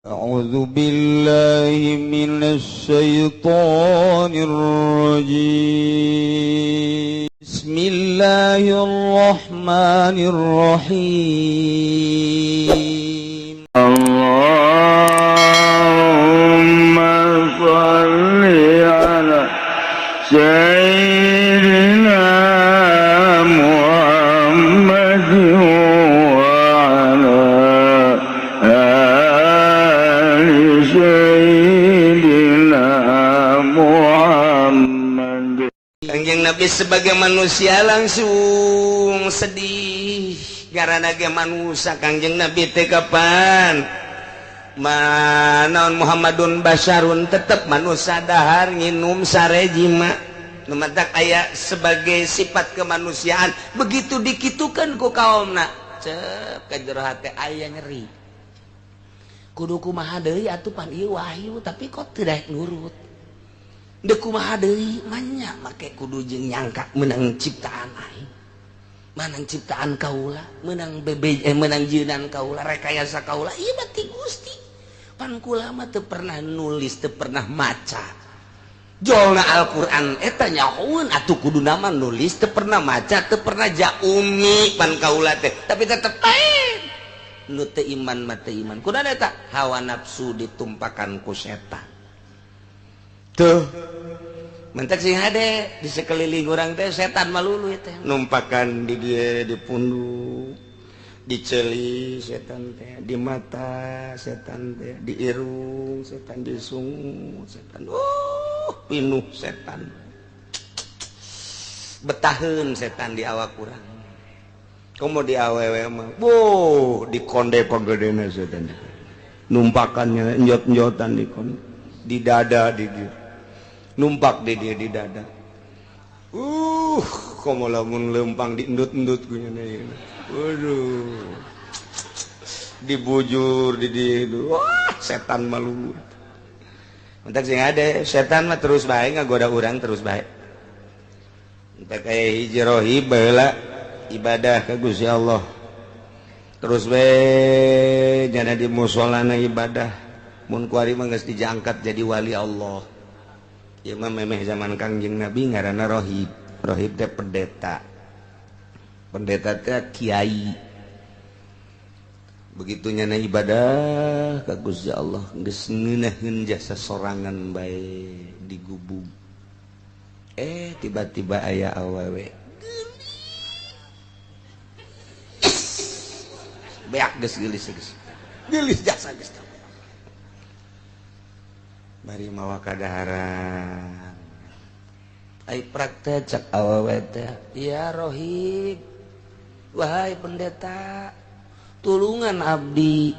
أعوذ بالله من الشيطان الرجيم. بسم الله الرحمن الرحيم. اللهم صل على سيدنا محمد وعلى آل سيدنا محمد. Kangjeng Nabi sebagai manusia langsung sedih karena ge manusia. Kangjeng Nabi teh kapan manaon Muhammadun basyarun, tetep manusia, dahar nginum sare jima. Nu matak aya sebagai sifat kemanusiaan. Begitu dikitukan ku kaumna, cep ka jero hate aya nyeri, kudu kumaha deui atuh, pan ieu wahyu, tapi kok tidak nurut. Deuk kumaha deui manya make kudu jeung nyangka menang ciptaan aing, menang ciptaan kaula, menang bebe, menang jieunan kaula, rekayasa kaula. Ieu mah ti Gusti, pan kula mah teu pernah nulis, teu pernah maca jolna Al-Qur'an eta. Nyahoeun atuh kudu nama nulis, teu pernah maca, teu pernah ja umi pan kaula teh, tapi tetep bae nu teu iman mah teu iman. Kudu eta hawa nafsu ditumpakan ku setan tuh. Mentek sing hade di sekeliling urang teh setan malulu teh numpakan di dia, di punduk, di ceuli setan teh, di mata setan teh, di irung setan, di sungu setan, pinuh setan, betaheun setan di awak urang. Komo di awewe mah, boh, di konde pagedena setan numpakannya, njot-njotan di konde, di dada, di dia numpak di dia, di dada. Komo lamun lempang diendut-endut ku nya. Waduh, dibujur di dia. Wah, setan malu. Mentak sing ada setan mah terus bae ngagoda urang, terus bae. Entak aya hiji rohib baheula ibadah ka Gusti Allah terus bae, jana di musolana ibadah. Mun kuari mah geus dijangkat jadi wali Allah. Ieu mah memeh zaman Kangjeng Nabi, ngaranna rohib. Rohib teh pendeta, pendeta teh kiai. Begitu nyana ibadah ka Gusti Allah geus ngeunaheun, jasa sorangan bae di gubuk, tiba-tiba aya awewe geulis, beak geus geulis, geus geulis jasa, geus bari mawa kadaharan. Ai praktek, cak awewe teh, "Ya rohib, wahai pendeta, tulungan abdi.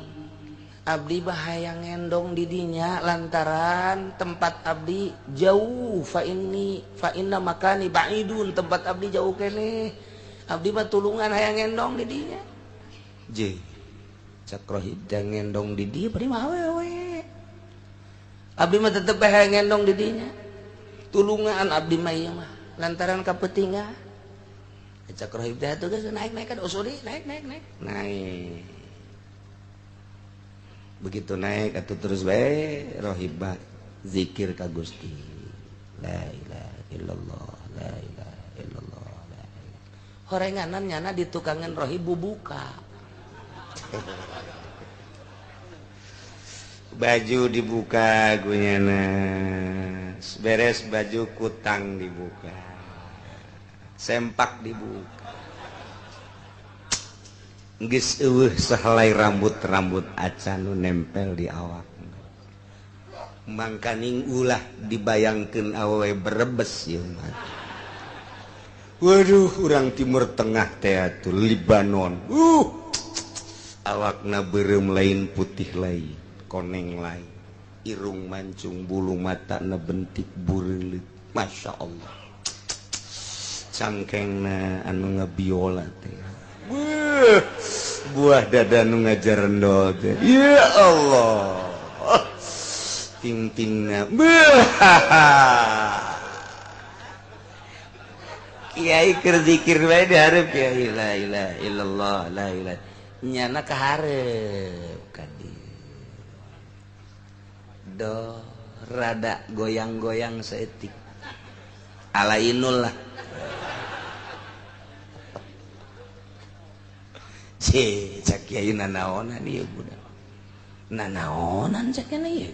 Abdi bahaya ngendong didinya lantaran tempat abdi jauh. Fa inni fa inna makani ba'idun, tempat abdi jauh kene. Abdi mah tulungan, hayang ngendong didinya." Je, cak rohib, "Ngendong di dia bari mah awewe. Abdi mah tetep hayang ngendong didinya, tulungan abdi mah ieu mah lantaran kapetingan." Cak rohib teh, "Tuh geus naik, naik kan usuli, naik, naik, naik, naik." Begitu naik atau terus bae rohib zikir ka Gusti, la ilaha illallah, la ilaha illallah, la ilaha. Horenganan nyana ditukangan rohib bubuka, baju dibuka gunyana, beres baju kutang dibuka, sempak dibuka, geus eueuh sahelai rambut-rambut acan nu nempel di awak. Mangkaning ulah dibayangkeun awewe Brebes ieu mah. Waduh, urang Timur Tengah teh atuh, Libanon, awakna beureum lain, putih lain, koneng lain, irung mancung, bulu mata na bentik bureuleut, Masya Allah. Cangkengna anu ngabiola teh. Buh, buah dada nu ngajarendol teh, ya Allah. Ting-tingna. Kiai keur zikir bae dihareup kiai, la ilaha illallah, la ilaha, nyana kaharep ka dieu. Aduh, rada goyang-goyang saeutik. Alainul lah. Cek cak kiai nanaonan ieu budak. Nanaonan cak ieu.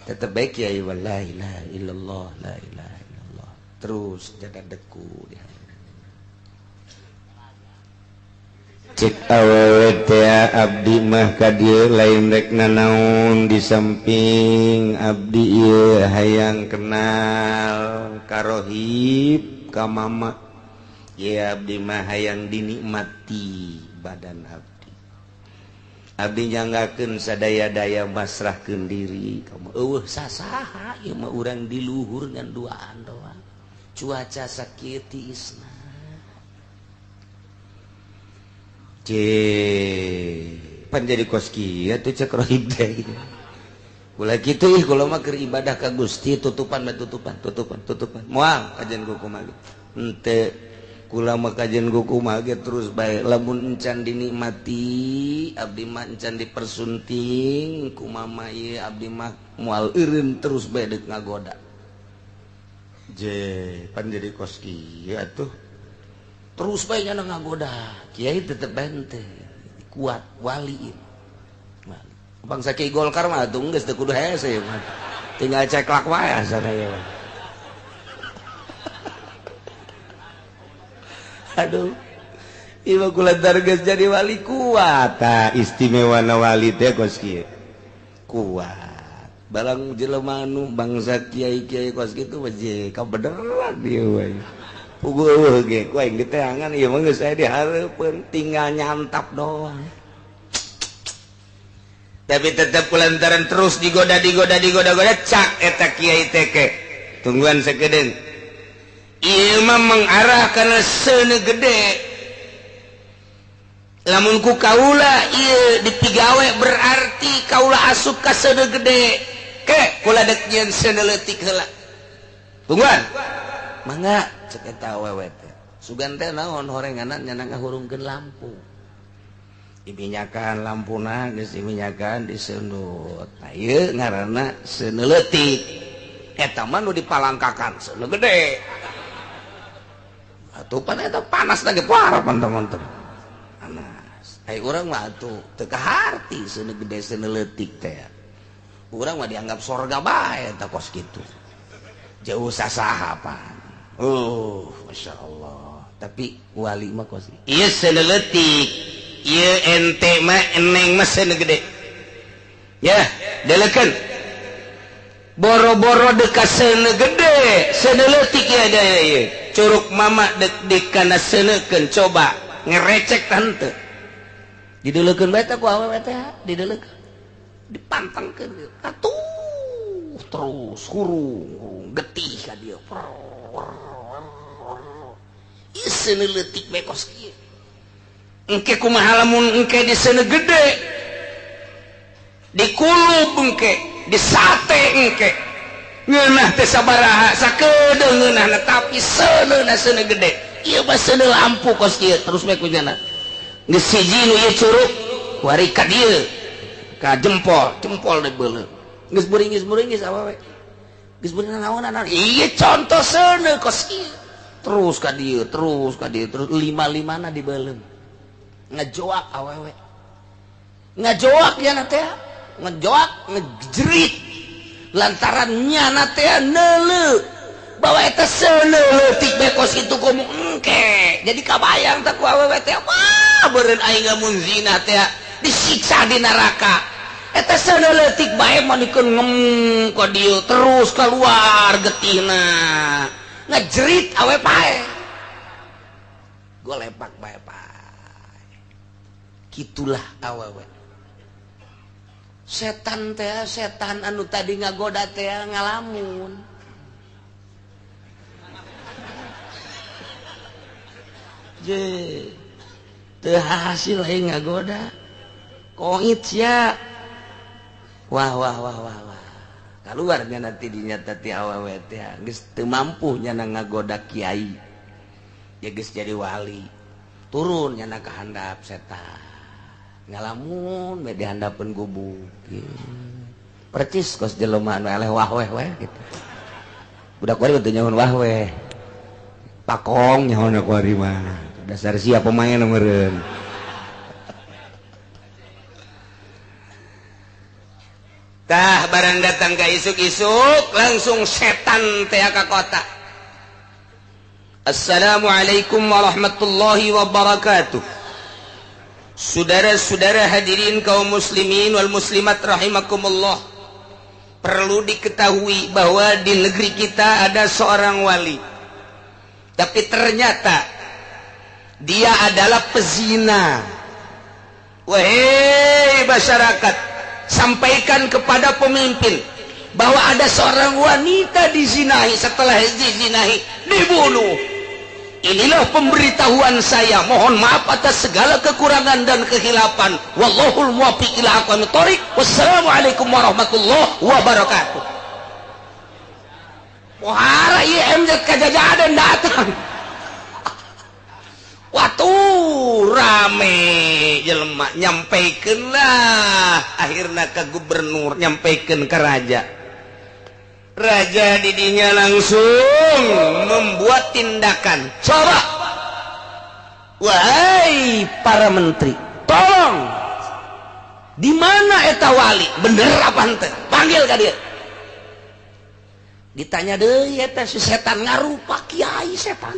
Tetep bae kiai wallahi la illallah la ilaha illallah. Terus jada deku di cek awewe teh abdi mah ka dieu lain rek nanaon di samping abdi ieu hayang kenal ka rohib ka mama ieu abdi mah hayang dinikmati badan abdi abdi nyanggakeun sadaya-daya masrahkeun diri kamu eueuh sasaha ieu mah urang di luhur ngan duaan doang cuaca sakieu tiisna. Cek pan jadi kos kieu atuh cek rohib teh. Ulah kitu ih kula mah keur ibadah ka Gusti tutupan bae tutupan tutupan tutupan. Moal kajian ku kumaha ge. Henteu kula mah kajian ku kumaha ge terus bae lamun encan dinikmati abdi mah encan dipersunting ku mama ieu abdi mah moal eureun terus bae deuk ngagoda. Je pan jadi kos kieu atuh. Terus bae nya ngagoda kiai tetep bente kuat wali wali bangsa kiai Golkar mah atuh geus teu kudu hese mah tinggal ceklak wae asana ieu mah. Aduh ieu mah kulantar geus jadi wali kuat tah istimewana wali teh kos kieu kuat barang jelema anu bangsa kiai-kiai kos kitu mah je kabeneran ieu we. Puguh ge ku aing diteangan ieu mah geus aya di hareupeun tinggal nyantap doang. Tapi tetep kulantaran terus digoda digoda digoda goda cak eta kiai teh ke. Tungguan sakedeung. Ieu mah mengarah kana seuneu gede. Lamun ku kaula ieu dipigawe berarti kaula asup ka seuneu gede. Ke kula dek nyieun seuneu leutik heula. Tungguan. Mangga cek eta awewe teh. Sugan teh naon horenganan nya ngahurungkeun lampu. Diminyakan lampuna geus diminyakan diseundut. Tah ieu ngaranna seuneu leutik. Eta mah nu dipalangkakan seuneu gede. Atuh pan eta panas lagi parapan teman-teman. Panas. Ai urang mah atuh teu kaharti seuneu gede seuneu leutik teh. Urang mah dianggap sorga bae eta kos kitu. Jauh sasaha pan. Oh, Masya Allah. Tapi wali mah kos. Ieu seuneu leutik. Ieu ente mah eneng mah seuneu gede. Ya, delekeun. Boro-boro deka seuneu gede, seuneu leutik ya daya ieu. Curug mama dek dikana seuneukeun coba ngerecek tante. Didelekeun bae teh ku awewe teh, didelekeun. Dipantangkeun. Atuh terus hurung getih ka dieu. Ieu seuneu leutik bae kos kieu. Engke kumaha lamun engke di seuneu gede. Dikulub engke, disate engke. Ngeunah teh sabaraha sakedeung ngeunahna tapi seuneuna seuneu gede. Ieu mah seuneu lampu kos kieu terus bae ku nyana. Geus siji nu ieu curug wari ka dieu. Ka jempol, jempol dibeuleum. Geus beuringis-beuringis awewe. Geus beuring naonan. Ieu contoh seuneu kos kieu. Terus ka dieu, terus ka dieu, terus lima-limana dibeuleum. Ngejoak awewe. Ngejoak ya na teh, ngejoak, ngejerit. Lantaran nyana teh neuleuh bahwa eta seuneu leutik bae kos kitu komo engke. Jadi kabayang teh ku awewe teh, wah beureun aing lamun zina teh disiksa di neraka. Eta seuneu leutik bae manikeun ngem ka dieu terus keluar getihna. Ngejerit awe pae. Golepak bae pae. Gitulah awewe. Setan teh setan anu tadi ngagoda teh ngalamun. Je teu hasil aing ngagoda. Koit sia. Wah wah wah wah wah. Kaluarnya nanti dinyata ti awewe teh geus teu mampu nyana ngagoda kiai. Ya geus jadi wali. Turun nyana ka handap setan. Ngalamun bae dihandapeun gubuk. Percis kos jelema anu eleh wah weh weh gitu. Budak kuari teu nyaho wah weh. Pakong nyaho kuari mah. Dasar sia pemain meureun. Tah barang datang ka isuk-isuk langsung setan teh ka kota. Assalamualaikum warahmatullahi wabarakatuh. Saudara-saudara hadirin kaum muslimin wal muslimat rahimakumullah. Perlu diketahui bahwa di negeri kita ada seorang wali. Tapi ternyata dia adalah pezina. Wahai masyarakat, sampaikan kepada pemimpin bahwa ada seorang wanita dizinahi, setelah dizinahi dibunuh. Inilah pemberitahuan saya. Mohon maaf atas segala kekurangan dan kehilapan. Wallahul muwaffiq ila aqwamit thoriq. Wassalamualaikum warahmatullahi wabarakatuh. Pohara IMZ kajajadan datang. Waktu rame jelema nyampaikan lah akhirnya ke gubernur, nyampaikan ke raja. Raja didinya langsung membuat tindakan. Coba, wahai para menteri, tolong, di mana eta wali? Bener apa henteu? Panggil ka dia. Ditanya deui eta si setan ngarupa kiai setan.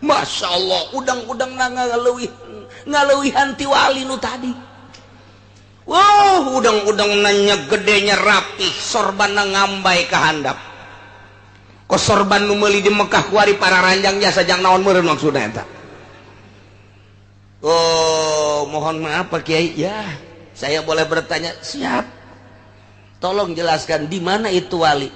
Masya Allah, udang-udang ngaleuwihan ti wali nu tadi. Wow, udang-udang nanya gedenya rapih, sorbana ngambai ka handap. Ko sorban nu meuli di Mekah kuari para ranjang jasa jang naon meureun maksudna eta. Oh, mohon maaf Pak Kiai, ya, saya boleh bertanya? Siap. Tolong jelaskan di mana itu wali?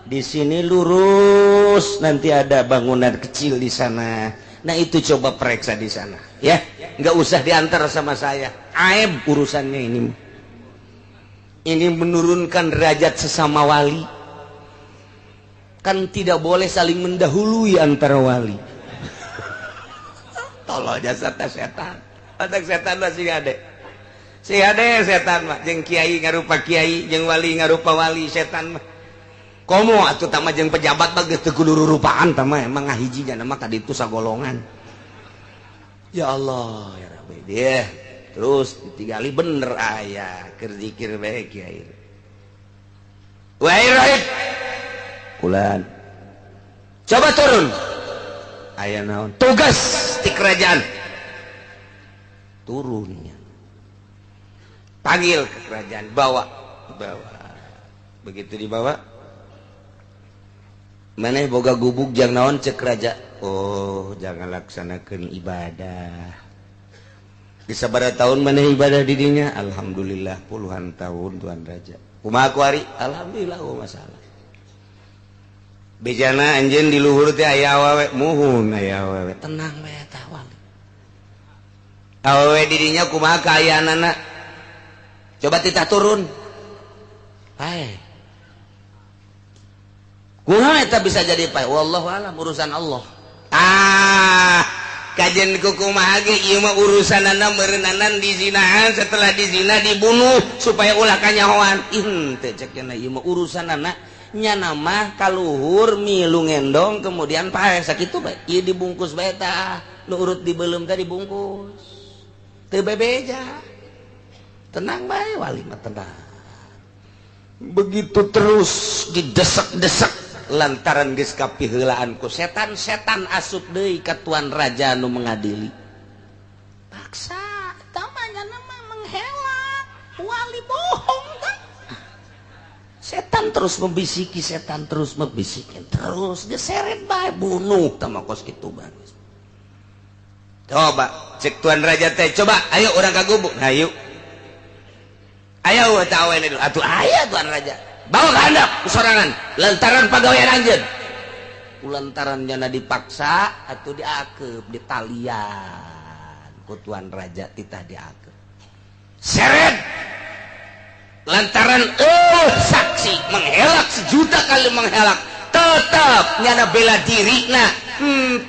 Di sini lurus, nanti ada bangunan kecil di sana. Nah itu coba periksa di sana, ya. Nggak usah diantar sama saya. Aib urusannya ini. Ini menurunkan derajat sesama wali. Kan tidak boleh saling mendahului antara wali. Tolong jasa setan. Otak setan masih ada. Si ada setan mah, jeung kiai ngarupa kiai, jeung wali ngarupa wali setan mah. Komo atuh tama jeung pejabat mah geus teu kudu rurupaan tah mah emang ngahiji jana mah ka ditu sagolongan. Ya Allah ya Rabbi. Dia terus ditinggali bener aya keur zikir bae kiai. Wahai rahib. Kulan. Coba turun. Aya naon? Tugas di kerajaan. Turunnya. Panggil ke kerajaan, bawa, bawa. Begitu dibawa, maneh boga gubuk jang naon cek raja. Oh, jangan laksanakan ibadah. Bisa pada tahun maneh ibadah didinya? Alhamdulillah puluhan tahun tuan raja. Kumaha kuari? Alhamdulillah oh masalah. Bejana anjeun di luhur teh aya awewe, muhun aya awewe. Tenang bae tah wali. Awewe didinya kumaha kaayaanana? Coba titah turun. Pae. Kumaha eta bisa jadi pae? Wallahu alam, urusan Allah. Ah, kajian kumaha ge ieu mah urusanana meureunana dizinahan, setelah dizina dibunuh supaya ulah kanyahoan. Ih, teu cek cenah ieu mah urusanana nyana mah kaluhur milu ngendong kemudian pae sakitu bae. Ieu dibungkus bae tah, nu urut dibeuleum teh dibungkus. Teu bebeja. Tenang bae wali mah tenang. Begitu terus didesek-desek lantaran geus kapiheulaan ku setan-setan asup deui ka tuan raja nu mengadili. Paksa eta mah nyana mah menghelak, wali bohong kan. Setan terus membisiki, setan terus membisiki, terus diseret bae bunuh tah mah kos kitu bae. Coba cek tuan raja teh, coba ayo urang ka gubuk. Nah, yuk. Ayo tahu ini dulu. Atuh aya tuan raja. Bawa ke handap sorangan lantaran pagawean anjeun. Lantaran jana dipaksa atau diakep ditalian ku tuan raja titah diakep. Seret lantaran saksi menghelak sejuta kali menghelak tetap nyana bela diri na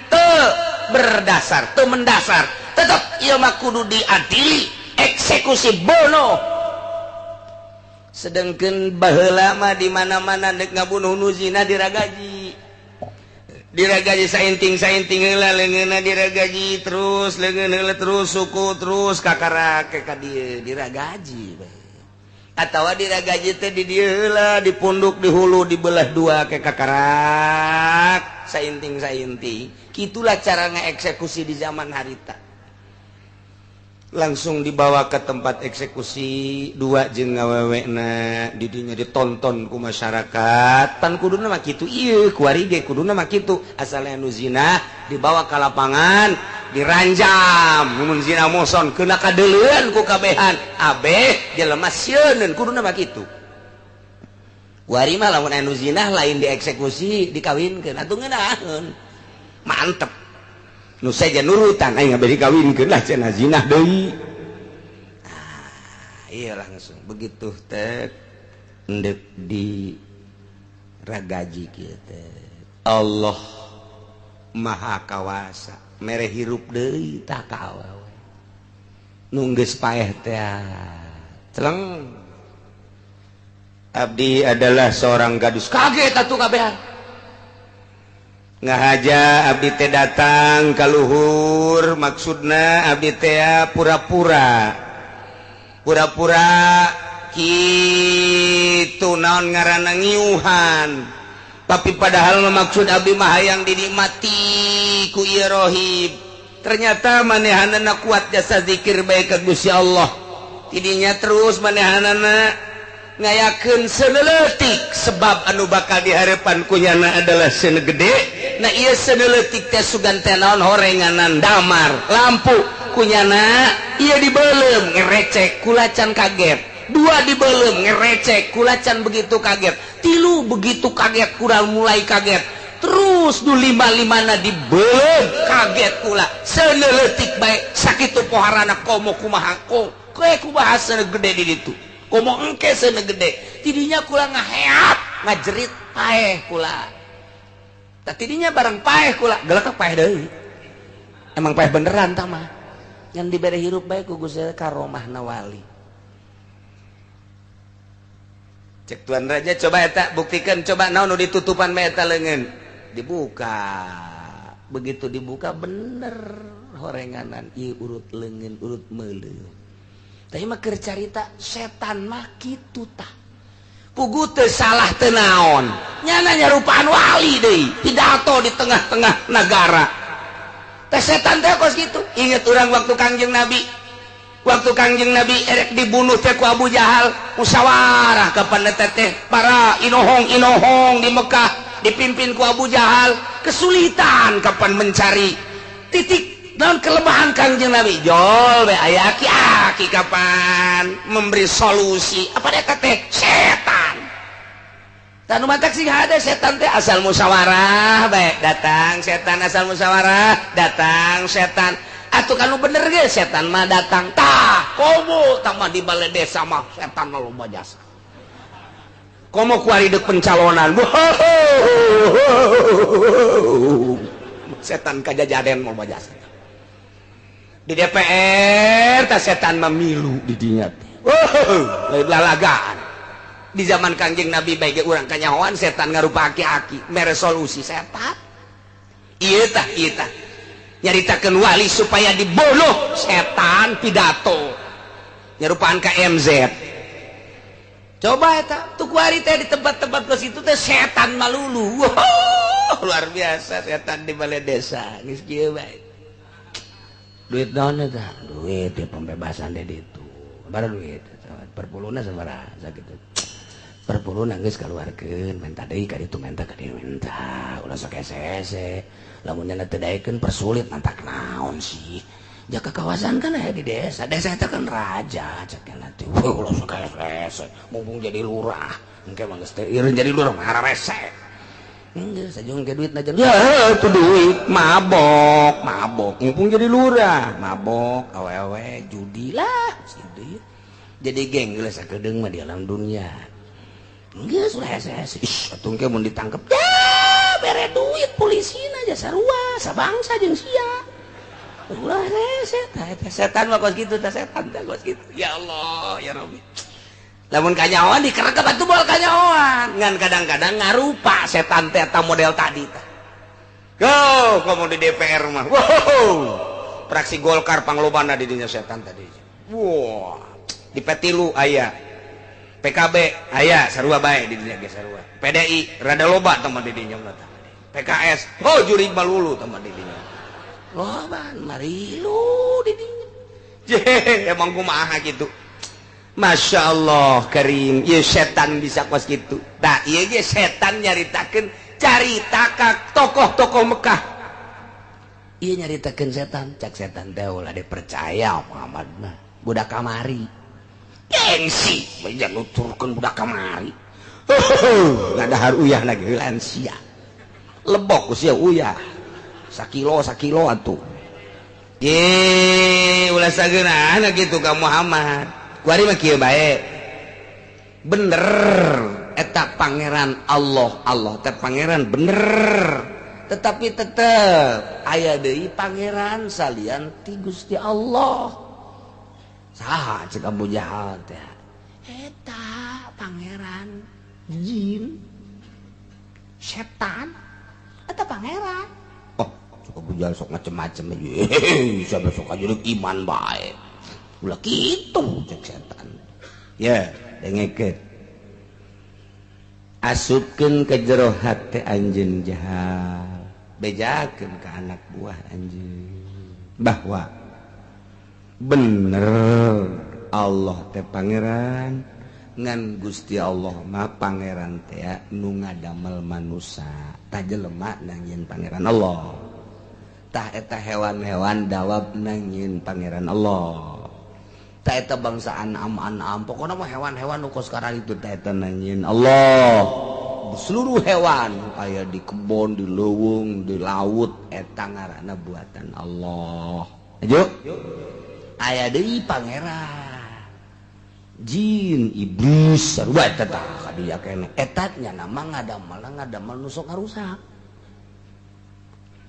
teu berdasar teu mendasar tetap ieu mah kudu diadili eksekusi bono. Sedangkan baheula mah di mana-mana dek ngabunuh nu zina diragaji. Diragaji sainting-sainting heula leungeunna diragaji terus leungeun heula terus suku terus kakara ke ka dieu diragaji bae. Atawa diragaji teh di dieu heula dipunduk di hulu dibelah dua ke kakarak sainting-sainting. Kitulah cara ngeeksekusi di zaman harita. Langsung dibawa ke tempat eksekusi dua jeung ngawewekna didinya ditonton ku masyarakat. Pan kuduna mah kitu ieu kuari ge kuduna mah kitu asalna nu zina dibawa ka lapangan diranjam mun zina moson kena kadeuleuan ku kabehan abeh jelema sieun kuduna mah kitu. Kuari mah lamun anu zina lain dieksekusi dikawinkeun atuh ngeunaheun mantep. Nu saja nurutan aing bari kawinkeun lah cenah zina deui. Ah, iya langsung begitu teh endek di ragaji kieu teh. Allah Maha Kawasa mere hirup deui tah ka awewe. Nu geus paeh teh celeng. Abdi adalah seorang gadis kaget atuh kabehan. Ngahaja abdi teh datang ka luhur maksudna abdi teh pura-pura pura-pura kitu naon ngaranna ngiuhan tapi padahal maksud abdi mah hayang dinikmati ku ieu rohib. Ternyata manehanana kuat jasa zikir bae ka Gusti Allah tidinya terus manehanana ngayakeun seuneletik sebab anu bakal diharepan kunyana adalah seuneu gede. Nah ieu seuneletik teh sugan teh naon horenganan damar lampu kunyana ieu dibeuleum ngerecek kulacan kaget, dua dibeuleum ngerecek kulacan begitu kaget, tilu begitu kaget kurang mulai kaget, terus du lima-limana dibeuleum kaget kula seuneletik bae sakitu poharana komo kumaha koe kumaha seuneu gede di ditu. Komo engke seuneu gede tidinya kula ngaheat ngajerit paeh kula. Tah tidinya bareng paeh kula gelekek paeh deui. Emang paeh beneran tah mah. Ngan dibere hirup bae ku Gusti karomahna wali. Cek Tuan Raja coba eta buktikan coba naon nu ditutupan bae eta leungeun. Dibuka. Begitu dibuka bener horenganan ieu urut leungeun urut meuleum. Tapi mah keur carita setan mah kitu tah. Pugu teu salah teu naon. Nyana nyarupaan wali deui, pidato di tengah-tengah nagara. Teh setan teh kos kitu. Ingat urang waktu Kangjeng Nabi. Waktu Kangjeng Nabi erek dibunuh teh ku Abu Jahal, musyawarah kapan teh teh para inohong-inohong di Mekah dipimpin ku Abu Jahal, kesulitan kapan mencari titik dalam kelemahan Kangjeng Nabi. Jol be aya aki-aki kapan memberi solusi apa dia teh setan. Tanu matak sing ada setan teh asal musyawarah bae datang setan, asal musyawarah datang setan. Atuh kanu bener ge setan mah datang tah komo tah mah di balai desa mah setan mah loba jasa. Komo kuari deuk pencalonan. Setan kajajaden loba jasa. Di DPR tah setan memilu di dinya teh. Lain lalagaan. Di zaman Kangjeng Nabi bae ge urang kanyahoan setan ngarupa aki-aki mere solusi setan. Ieu tah ieu tah. Nyaritakeun wali supaya dibunuh setan pidato. Nyarupaan KMZ. Coba eta tuh kuari teh di tempat-tempat kos itu teh setan malulu. Wow, luar biasa setan di balai desa. Geus kieu bae. Duit naon eta? Duit ya pembebasan deh itu. Bara duit perpuluna sabaraha sakitu. Perpuluna geus kaluarkeun menta deui ka ditu menta ka dieu menta. Ulah sok hese-hese. Lamun nya teu daekeun persulit mantak naon sih. Jaga kawasan kan aya di desa. Desa eta kan raja cek nanti. Wah ulah sok hese-hese. Mumpung jadi lurah. Engke mah geus teu ireun jadi lurah mah hararese. Enggak, sajung ke duit aja. Ya, itu duit mabok, mabok. Mumpung jadi lurah, mabok, awewe, judi lah, gitu ya. Jadi geng geus sakedeung mah di alam dunia. Geus ulah hese-hese. Ih, atuh engke mun ditangkep, ya bere duit polisina aja sarua, sabangsa jeung sia. Ulah hese, tah setan mah kos kitu, tah setan teh kos kitu. Ya Allah, ya Rabbi. Lamun kanyahoan dikerekep atuh moal kanyahoan. Ngan kadang-kadang ngarupa setan teh eta model tadi teh. Go, komo di DPR mah. Wow. Praksi Golkar panglobana di dinya setan tadi. Wah, di P3 aya. PKB aya sarua bae di dinya ge sarua. PDI rada loba tah di dinya mah. PKS, oh jurig balulu tah di dinya. Loba marilu di dinya. Je, emang kumaha kitu. Masya Allah Karim, ieu setan bisa kos kitu. Tah ieu ge setan nyaritakeun carita ka tokoh-tokoh Mekah. Ieu nyaritakeun setan, cak setan teh ulah dipercaya Muhammad mah. Budak kamari. Gengsi, bae nuturkeun budak kamari. Ngadahar uyah lagi lansia. Lebok ku sia uyah. Sakilo sakilo atuh. Ye, ulah sageunahna kitu ka Muhammad. Kuari mah kieu bae. Bener eta pangeran Allah, Allah teh pangeran bener. Tetapi tetep aya deui pangeran salian ti Gusti Allah. Saha cek Abu Jahal teh? Eta pangeran jin. Setan eta pangeran. Oh, cek Abu Jahal sok macem-macem aja. Siapa sok aja iman bae. Ulah kitu cek setan. Ya, dengekeun. Asupkeun ke jero hate anjeun Jahal. Bejakeun ka anak buah anjeun bahwa bener Allah teh pangeran ngan Gusti Allah mah pangeran teh nu ngadamel manusa. Tah jelema nangieun pangeran Allah. Tah eta hewan-hewan dawab nangieun pangeran Allah. Ta eta bangsa anam-anam pokoknya mah hewan-hewan nu kos sekarang itu ta eta nangieun Allah. Seluruh hewan aya di kebon, di leuweung, di laut eta ngaranna buatan Allah. Ayo. Aya deui pangeran jin, iblis sarua eta tah kadieu keneh. Eta nya nama ngadamel nu sok ngarusak.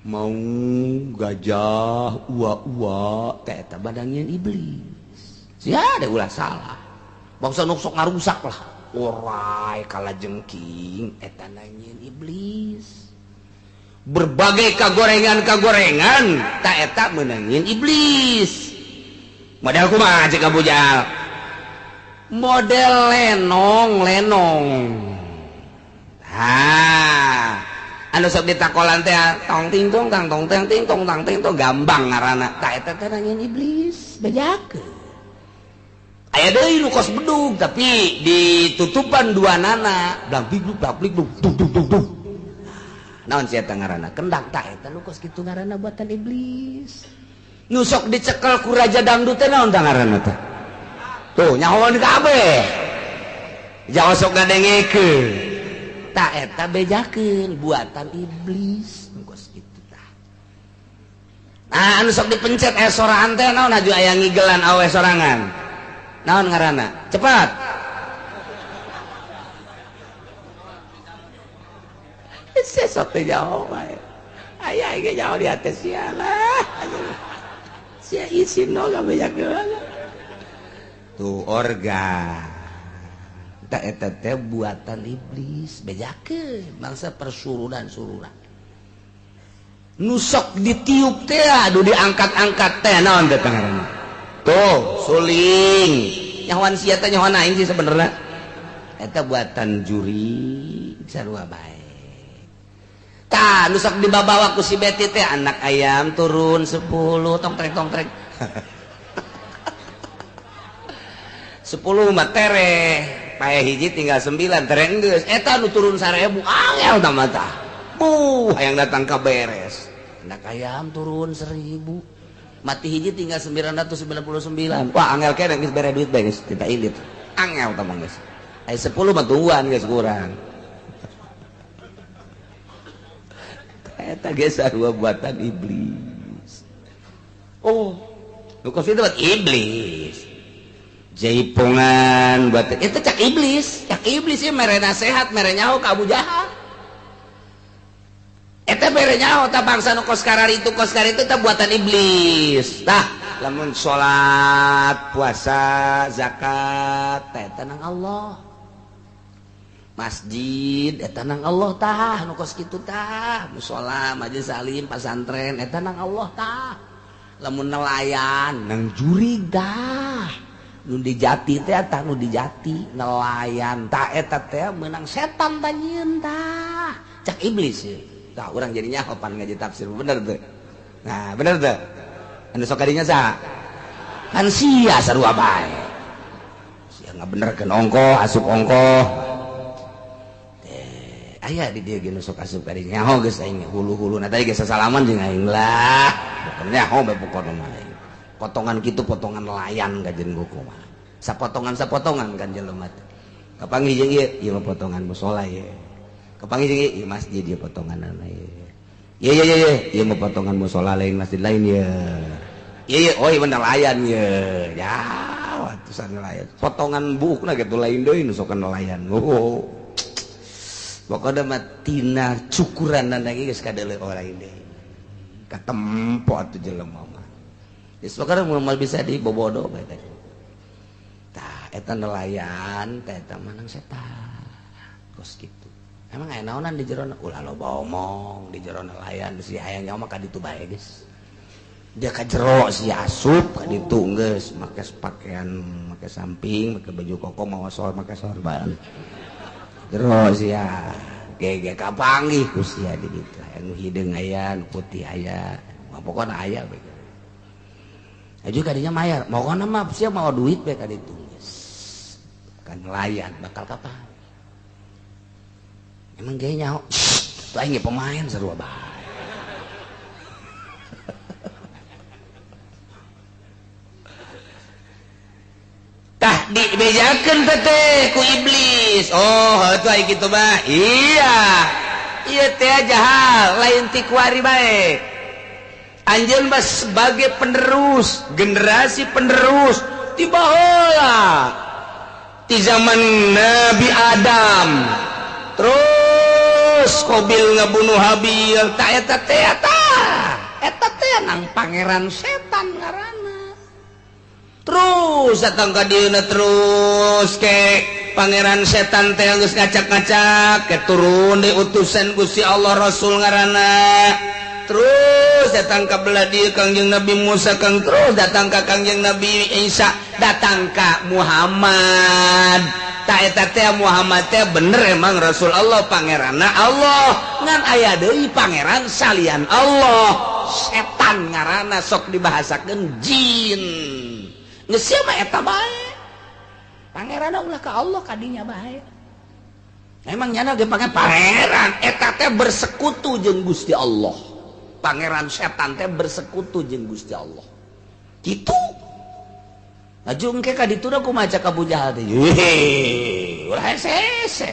Mau gajah, ua-ua teh eta badangieun iblis. Ya ada ulah salah. Bangsa nu sok ngarusak lah. Orai kalajengking eta nangieun iblis. Berbagai kagorengan-kagorengan ta eta meunangieun iblis. Model kumaha cek Abu Jahal? Model lenong-lenong. Ha, anu sok ditakolan teh tong ting tong tang tong teng ting tong tang ting tong gambang ngaranna. Ta eta teh nangieun iblis, bejakeun. Aya deui nu kos bedug tapi ditutupan dua nana blang big blang big dung dung dung dung. Naon sia eta ngaranna? Kendang. Ta eta nu kos kitu ngaranna buatan iblis. Nu sok dicekel ku raja dangdut teh naon tah ngaranna teh? Tuh nyahoan kabeh. Jawa sok ngadengekeun. Ta eta bejakeun buatan iblis nu kos kitu tah. Nah anu sok dipencet aya soraan teh naon aju aya ngigelan awe sorangan. Naon ngaranna? Cepat. Sesok teh jauh bae. Aya ge jauh di atas sia lah. Sia isin no gabejakeun. Tuh organ. Ta eta teh buatan iblis, bejakeun bangsa persurunan-surunan. Nu sok ditiup teh aduh diangkat-angkat teh naon teh ngaranna? Tuh suling nyahoan sia teh nyahoan aing sih sebenarnya eta buatan juri sarua bae. Tah nu sok dibabawa ku si Beti teh anak ayam turun 10 tong trek tong trek. 10 mah tereh pae hiji tinggal 9 tereh geus eta nu turun 1000 angel tah mah tah. Buh hayang datang ka beres. Anak ayam turun 1000 mati hiji tinggal 999. Wah angel kene geus bere duit bae geus tidak ilit. Angel tah mah geus. Aya 10 mah tungguan geus kurang. Eta geus sarua buatan iblis. Oh, nu kos itu buat iblis. Jaipongan buat itu cak iblis. Cak iblis ieu mere nasehat, mere nyaho ka Abu Jahal. Eta bere nyaho tah bangsa nu kos kararitu tah buatan iblis. Tah Lamun salat, puasa, zakat teh nang Allah. Masjid eta nang Allah tah, nu kos kitu tah, musala, majelis alim, pasantren eta nang Allah tah. Lamun nelayan nang jurig tah. Nu dijati teh tah nu dijati nelayan tah eta teh meunang setan tah nyieun tah. Cak iblis ye. Tah urang jadi nyaho pan ngaji tafsir bener teu? Nah, bener teu? Anu sok kadinya saha? Kan sia sarua bae. Sia ngabenerkeun ongkoh, asup ongkoh. Aya di dieu ge nu sok asup ka dieu nyaho geus aing hulu-huluna tadi geus sasalaman jeung aing lah. Pokona nyaho bae pokona mah aing. Potongan kitu potongan nelayan ka jeung buku mah. Sapotongan-sapotongan kan jelema teh. Kapanggih jeung ieu, ieu mah potongan musala ieu. Kapanggih jeung ieu, ieu masjid ieu potonganana ieu. Ieu ieu ieu, ieu mah potongan musala lain masjid lain ieu. Ieu ieu oh ieu mah nelayan ieu. Ya, atusan nelayan. Potongan buukna kitu lain deui nu sok nelayan. Oh. Pokoknya mah tina cukuran lagi geus kadeuleu lain deui. Katempo atuh jelema mah. Geus pokokna moal bisa dibobodo bae teh. Tah eta nelayan teh eta mah nang setan. Kos kitu. Emang aya naonan di jero ulah loba omong di jero nelayan si hayang nyawa mah ka ditu bae geus. Dia ka jero si asup ka ditu geus make pakaian make samping make baju koko mawa sor make sorban. Terus ya gege kapanggih ku sia di ditu anu hideung aya nu putih aya pokona aya bae aju kadinya mayar pokona mah sia mawa duit bae ka ditu geus kan nelayan bakal kapan emang ge nyaho tuh aing ge pemain sarua bae. Tah dibejakeun teh ku iblis. Oh, heuh aya kitu mah. Iya. Ieu teh jahal, lain ti kuari bae. Anjeun mah sebagai penerus, generasi penerus ti baheula. Ti zaman Nabi Adam. Terus Qabil ngabunuh Habil, tah eta teh tah. Eta teh nang pangeran setan ngaranna. Terus datang ka dieuna terus ke pangeran setan teh geus ngacak-ngacak ke turun di utusan Gusti Allah Rasul ngaranna. Terus datang ka belah dieu Kangjeng Nabi Musa kang terus datang ka Kangjeng Nabi Isa datang ka Muhammad. Ta eta teh Muhammad teh bener emang Rasul Allah pangeranna Allah ngan aya deui pangeran salian Allah setan ngaranna sok dibahasakeun jin. Geus sia mah eta bae. Pangeranna ulah ka Allah kadinya bae. Emang nyana ge pangeran eta teh bersekutu jeung Gusti Allah. Pangeran setan teh bersekutu jeung Gusti Allah. Kitu. Laju engke ka ditu da kumaha cak Abu Jahal teh. Heuh, ulah hese-hese.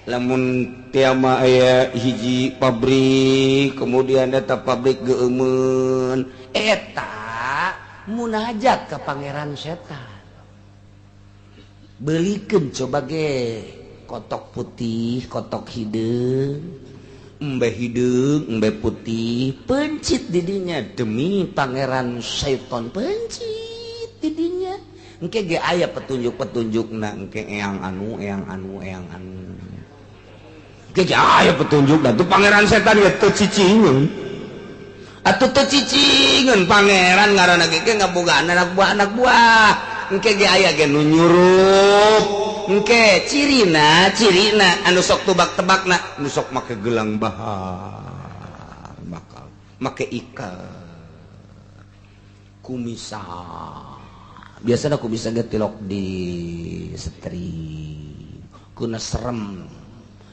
Lamun tiama aya hiji pabrik, kemudian eta pabrik geueumeun, eta munajat ke pangeran setan. Belikeun coba ge kotok putih, kotok hideung, embe hideung, embe putih, pencit didinya demi pangeran setan pencit didinya. Engke ge aya petunjuk-petunjukna engke eyang anu, eyang anu, eyang anu. Engke ge aya petunjukna tuh pangeran setan ge teu cicingeun. Atuh teu cicingeun pangeran ngaranna ge ngabogaan anak buah anak buah. Engke ge aya ge nu nyurup. Engke cirina, cirina anu sok tebak-tebakna, nu sok make gelang bahar, bakal make ikat, kumisan. Biasana kumisan ge tilok di setri, kuna serem.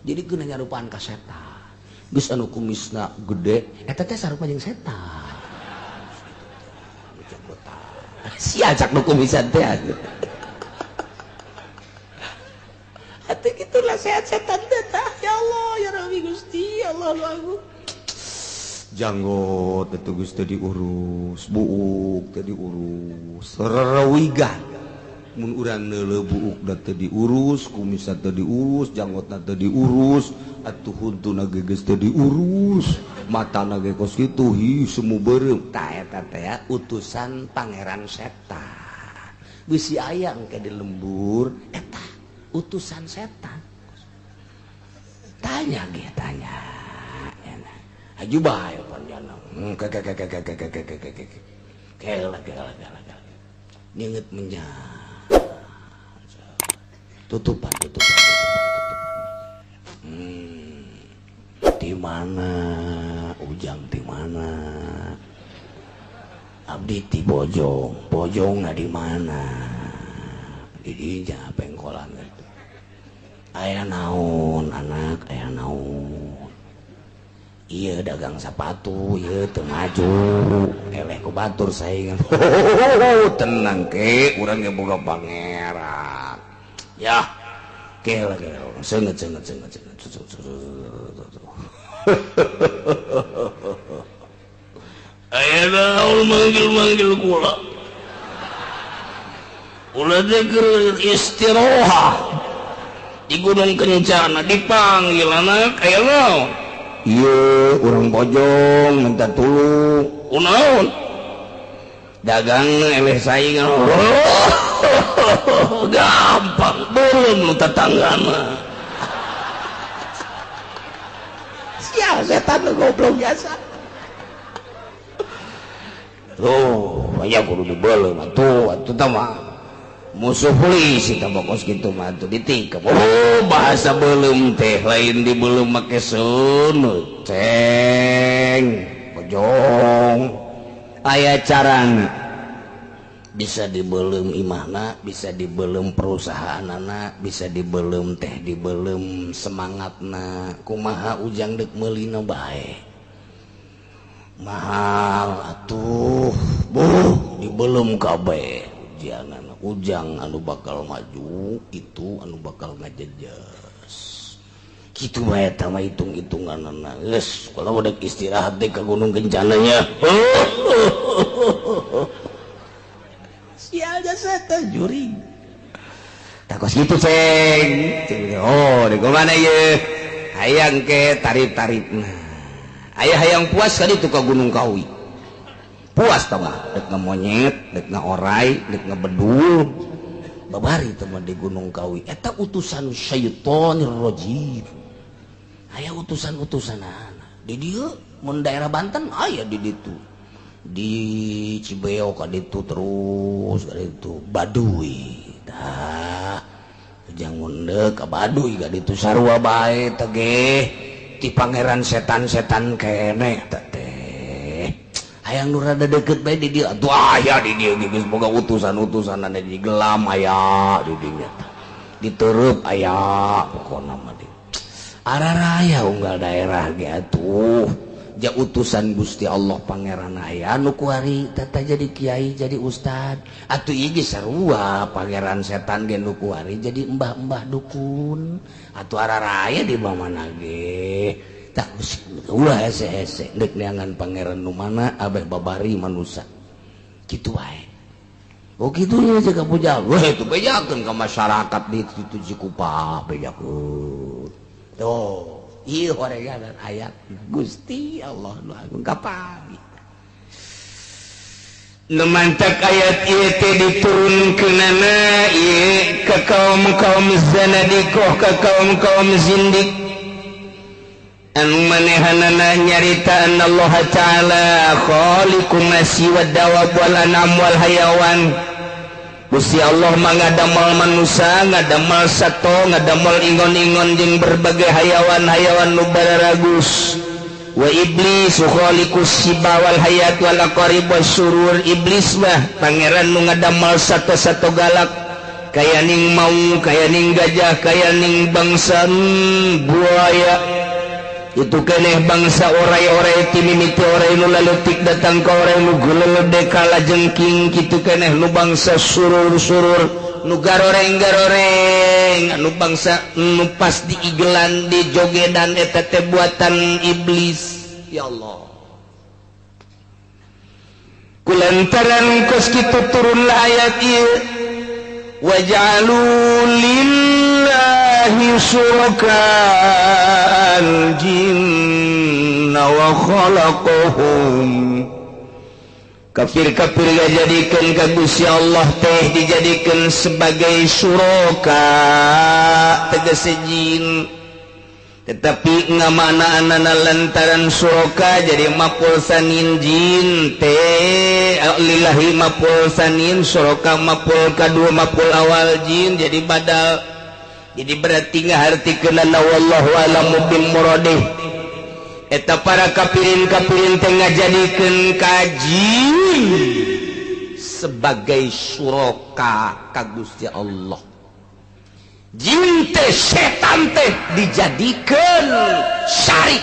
Jadi kuna nyarupaan ka setan. Geus anu kumisna gede, eta teh sarupa jeung setan. Sia cak nu kumisan teh. Atuh kitu lah sehat setan teh tah. Ya Allah, ya Rabbi Gusti, Allah lu agung. Janggot teh geus teu diurus, buuk teu diurus, rerewigan. Mun urang neuleuh buukna teu diurus, kumisna teu diurus, janggotna teu diurus, atuh huntuna ge geus teu diurus, matana ge kos kitu, hi semu beureum. Tah eta teh utusan pangeran setan. Bisi aya engke di lembur eta utusan setan. Tanya ge tanya. Aju bae panjana. Ke ke ke ke ke ke ke ke ke. Kela kela kela. Nyeungeut menjang. Tutupan tutupan tutupan tutupan. Di mana Ujang di mana? Abdi ti Bojong, Bojongna di mana? Di dinya pengkolan itu. Aya naon anak, aya naon. Ieu dagang sepatu, ieu teu maju. Eleh ku batur saingan. Tenang ke, urang ge boga pangeran. Ya, kela kela, senget senget senget senget. Aya naon manggil-manggil kula. Ulah teh keur istirohah di Gunung Kencana dipanggil anak aya naon? Ieu urang Bojong minta tulung. Kunaon? Dagangna eleh saingan. Gampang belum nu tetanggana. Sia setan nu goblok biasa. Tuh, aya kudu dibeuleum atuh, atuh tah mah. Musuh polisi tah kos kitu mah atuh ditikep. Oh, bahasa beuleum teh lain dibeuleum make seuneu. Ceng, Bojong. Aya carana. Bisa dibeuleum imahna, bisa dibeuleum perusahaanana, bisa dibeuleum teh dibeuleum semangatna. Kumaha Ujang deuk meulina bae. Mahal atuh, buh dibeuleum kabeh. Ujangan Ujang anu bakal maju itu anu bakal ngajejes. Kitu bae eta mah hitung-hitunganana. Geus, kalau udah istirahat deh ke Gunung Kencananya. Sial setan juri. Takos gitu ceng. Oh, di mana ye? Hayang ke tarif-tarifna. Aya hayang puas kali itu ke Gunung Kawi. Puas tau mah, dek ngemonyet, dek ngaorai, dek ngebedul. Babari teh mah di Gunung Kawi. Eta utusan syaitonir rajim. Aya utusan-utusanana. Di dieu mun daerah Banten aya di ditu. Di Cibeo ka ditu terus ka ditu Baduy. Tah ujang mundeuk ka Baduy ka ditu sarua bae teh ge ti pangeran setan-setan keneh teh teh. Hayang nu rada deukeut bae di dieu atuh aya di dieu geus boga utusan-utusanana di gelam aya di dinya tah. Ditereup aya pokona mah di. Araraya unggal daerah ge atuh. Ja utusan Gusti Allah pangeran aya nu kuari tata jadi kiai jadi ustad atuh ieu ge sarua pangeran setan ge nu kuari jadi embah-embah dukun atuh araraya di mana ge tah ulah hese-hese deuk neangan pangeran nu mana abeh babari manusa kitu wae. Oh kitu nya jaga puja weh itu bejakeun ka masyarakat di situ Cikupa bejakeun tuh. Ieu horegan ayat Gusti Allah nu agung kapan. Nu mantak ayat ieu teh diturunkeunana ieu ka kaum-kaum zanadiqah, ka kaum-kaum zindik. Anu manehanana nyarita Allah Ta'ala khaliqun nasi wad dawab wal anam wal hayawan. Gusti Allah mah ngadamel manusia, ngadamel sato, ngadamel ingon-ingon jeung berbagai hayawan-hayawan nu bararagus. Wa iblis khaliqus siba wal hayat wal aqarib wasyurur. Iblis mah pangeran nu ngadamel sato-sato galak, kaya ning maung, kaya ning gajah, kaya ning bangsa buaya. Itu keneh bangsa orai-orai ti mimiti orai nu laletik datang ka orai nu gulelede kalajengking. Kitu keneh nu bangsa surur-surur nu garoreng-garoreng anu bangsa nu pas diigelan dijogedan eta teh buatan iblis. Ya Allah, kulantaran kos kitu turunlah ayat ieu. Waj'alu lillahi syuraka al-jinna wa khalaqahum. Kafir-kafir dijadikan ka Gusti Allah teh dijadikan sebagai syuraka tegese jin, tetapi ngamaknaanana lantaran syuraka jadi maf'ul tsanin jin teh lillahi maf'ul tsanin syuraka maf'ul kadua maf'ul awal jin jadi badal, jadi berarti ngahartikeunana wallahu a'lamu bimuradih. Eta para kafirin-kafirin teh ngajadikeun ka jin sebagai syuraka ka Gusti Allah. Jin teh setan teh dijadikeun syarik,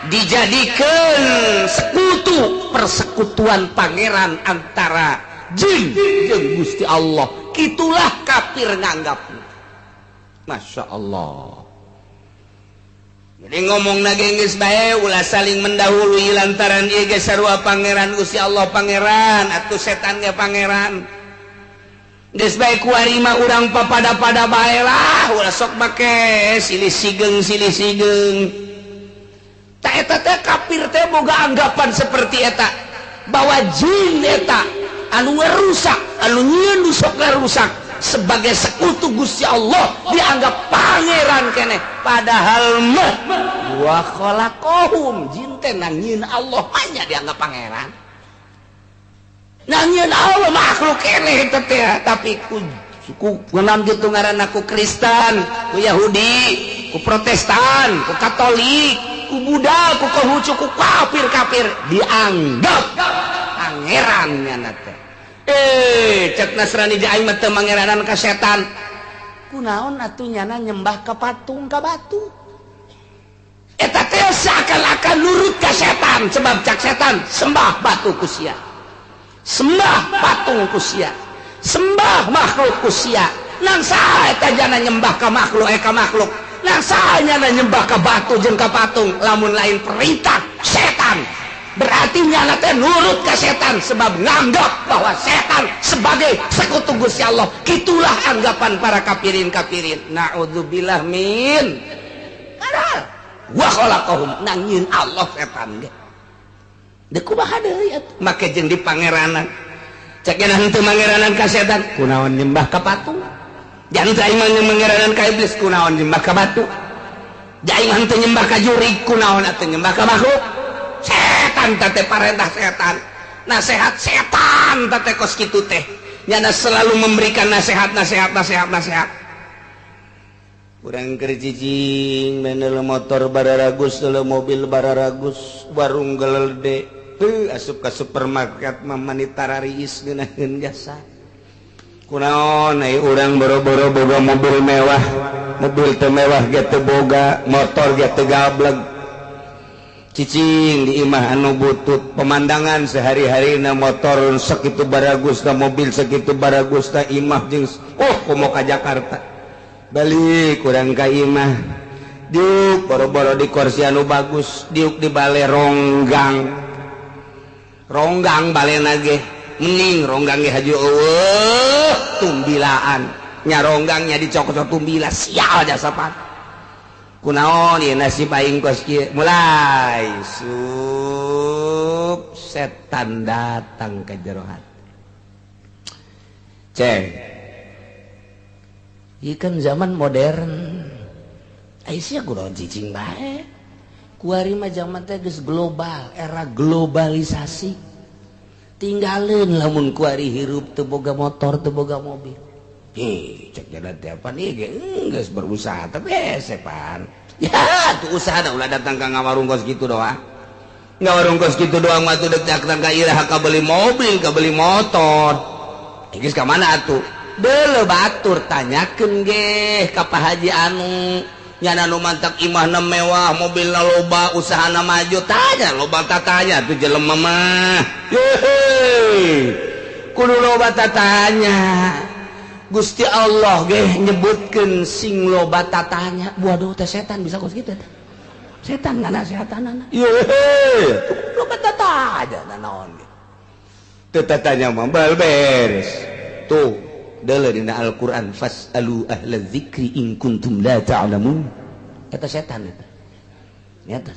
dijadikeun sekutu, persekutuan pangeran antara jin jeung Gusti Allah. Kitulah kafir nganggap. Masya Allah. Jadi ngomong na geus bae ulah saling mendahului lantaran ieu ge sarua pangeran Gusti Allah pangeran atuh setan ge pangeran. Geus bae kuari mah urang papada-pada bae lah, ulah sok make silih sigeng silih sigeng. Ta eta teh kafir teh boga anggapan seperti eta bahwa jin eta anu ngerusak, anu nyieun nu sok ngarusak sebagai sekutu Gusti Allah dianggap pangeran keneh, padahal mah wa khalaqahum jin teh nangieun Allah mah dianggap pangeran, nangieun Allah makhluk keneh eta teh, tapi ku kunaon kitu ngaranna ku Kristen, ku Yahudi, ku Protestan, ku Katolik, ku Buddha, ku Konghucu, ku kafir-kafir dianggap pangeran nyana teh. Cek Nasrani aing mah teu mangeranan ka setan. Kunaon atuh nyana nyembah ka patung ka batu? Eta teh seakan-akan nurut ka setan, sebab cak setan sembah batu ku sia, sembah patung ku sia, sembah makhluk ku sia. Nang saha eta jana nyembah ka makhluk ka makhluk? Nang saha nyana nyembah ka batu jeung ka patung lamun lain perintah setan? Berarti nyana teh nurut ke setan sebab nganggap bahwa setan sebagai sekutu Gusti Allah. Itulah anggapan para kafirin-kafirin. Na'udzubillah min. Padahal wa khalaqahum nangieun Allah setan ge. Deuk kumaha deui atuh? Make jeung di pangeranan. Cek nya henteu mangeranan ka setan, kunaon nyembah ka patung? Jangan aing mah mangeranan ka iblis, kunaon nyembah ka batu? Aing mah henteu nyembah ka jurig, kunaon atuh nyembah ka makhluk? Setan teh parentah setan, nasihat setan teh kos kitu teh nyana selalu memberikan nasihat nasihat nasihat nasihat. Urang keur cicing menel motor bararagus, deuleu mobil bararagus, warung gelede teu asup ka supermarket mah mani tarariis ngeunaheun jasa. Kunaon ai urang boro-boro boga mobil mewah, mobil teu mewah ge teu boga, motor ge teu gableg. Cicing di imah anu butut pemandangan sehari-hari na motor segitu baragus na mobil segitu baragus na imah jeung oh komo ka Jakarta balik kurang ka imah diuk boro-boro di kursi anu bagus diuk di bale ronggang ronggang balena ge mending ronggang ge haju eueuh tumbilaan nya ronggangnya dicokot tumbila sial jasa pan. Kunaon ieu nasib aing kos kieu mulai sup setan datang ke jero hati. Ceng, ieu kan zaman modern, ai sia kunaon cicing bae. Kuari mah zaman teh geus global, era globalisasi. Tinggalin lamun kuari hirup teu boga motor, teu boga mobil. Hei, cek jalan tiap nih, geus berusaha tapi sepan. Ya, tuh usaha dah ulah datang ka ngawarung kos kitu doang. Ngawarung kos kitu doang mah tuh dek datang ka iraha ka beli mobil, ka beli motor. Geus ka mana atuh? Deuleu batur tanyakeun ge ka Pak Haji anu nyana nu mantak imahna mewah, mobilna loba, usahana maju, tanya loba tatanya tuh jelema mah. Hehe. Kudu loba tatanya. Gusti Allah ge nyebutkeun sing loba tatanya. Waduh teh setan bisa kos kitu teh. Setan nganasehatanana. Yehe, loba tatanya naon ge. Teu tatanya mah bal beres. Tuh. Deuleu dina Al-Qur'an fasalu ahla dzikri in kuntum la ta'lamun. Eta setan eta. Nyata.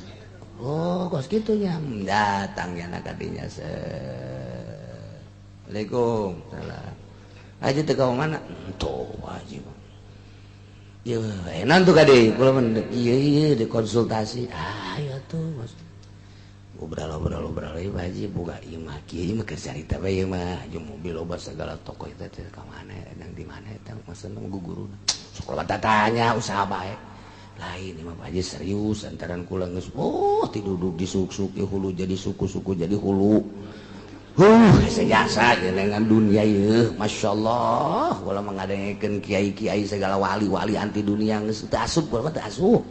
Oh, kos kitu nya. Datang nya na kadinya. Assalamualaikum. Salam. Haji teu ka mana? Tuh, haji. Ieu enak tuh kade, kula mah ieu ieu dikonsultasi. Ah, ieu tuh Mas. Ngobrol-ngobrol ieu Pak Haji boga ieu mah kieu ieu mah keur carita bae ieu mah jeung mobil loba segala toko eta teh ka mana edang di mana eta maksudna guguruna. Sok loba tatanya usaha bae. Lain ieu mah Pak Haji serius antaran kula geus oh tiduduk disuk-suk ieu hulu jadi suku-suku jadi hulu. Sejasa dengan dunia ieu Masya Allah kula mengadengekeun kiai-kiai segala wali-wali anti dunia geus teu asup kula mah teu asup.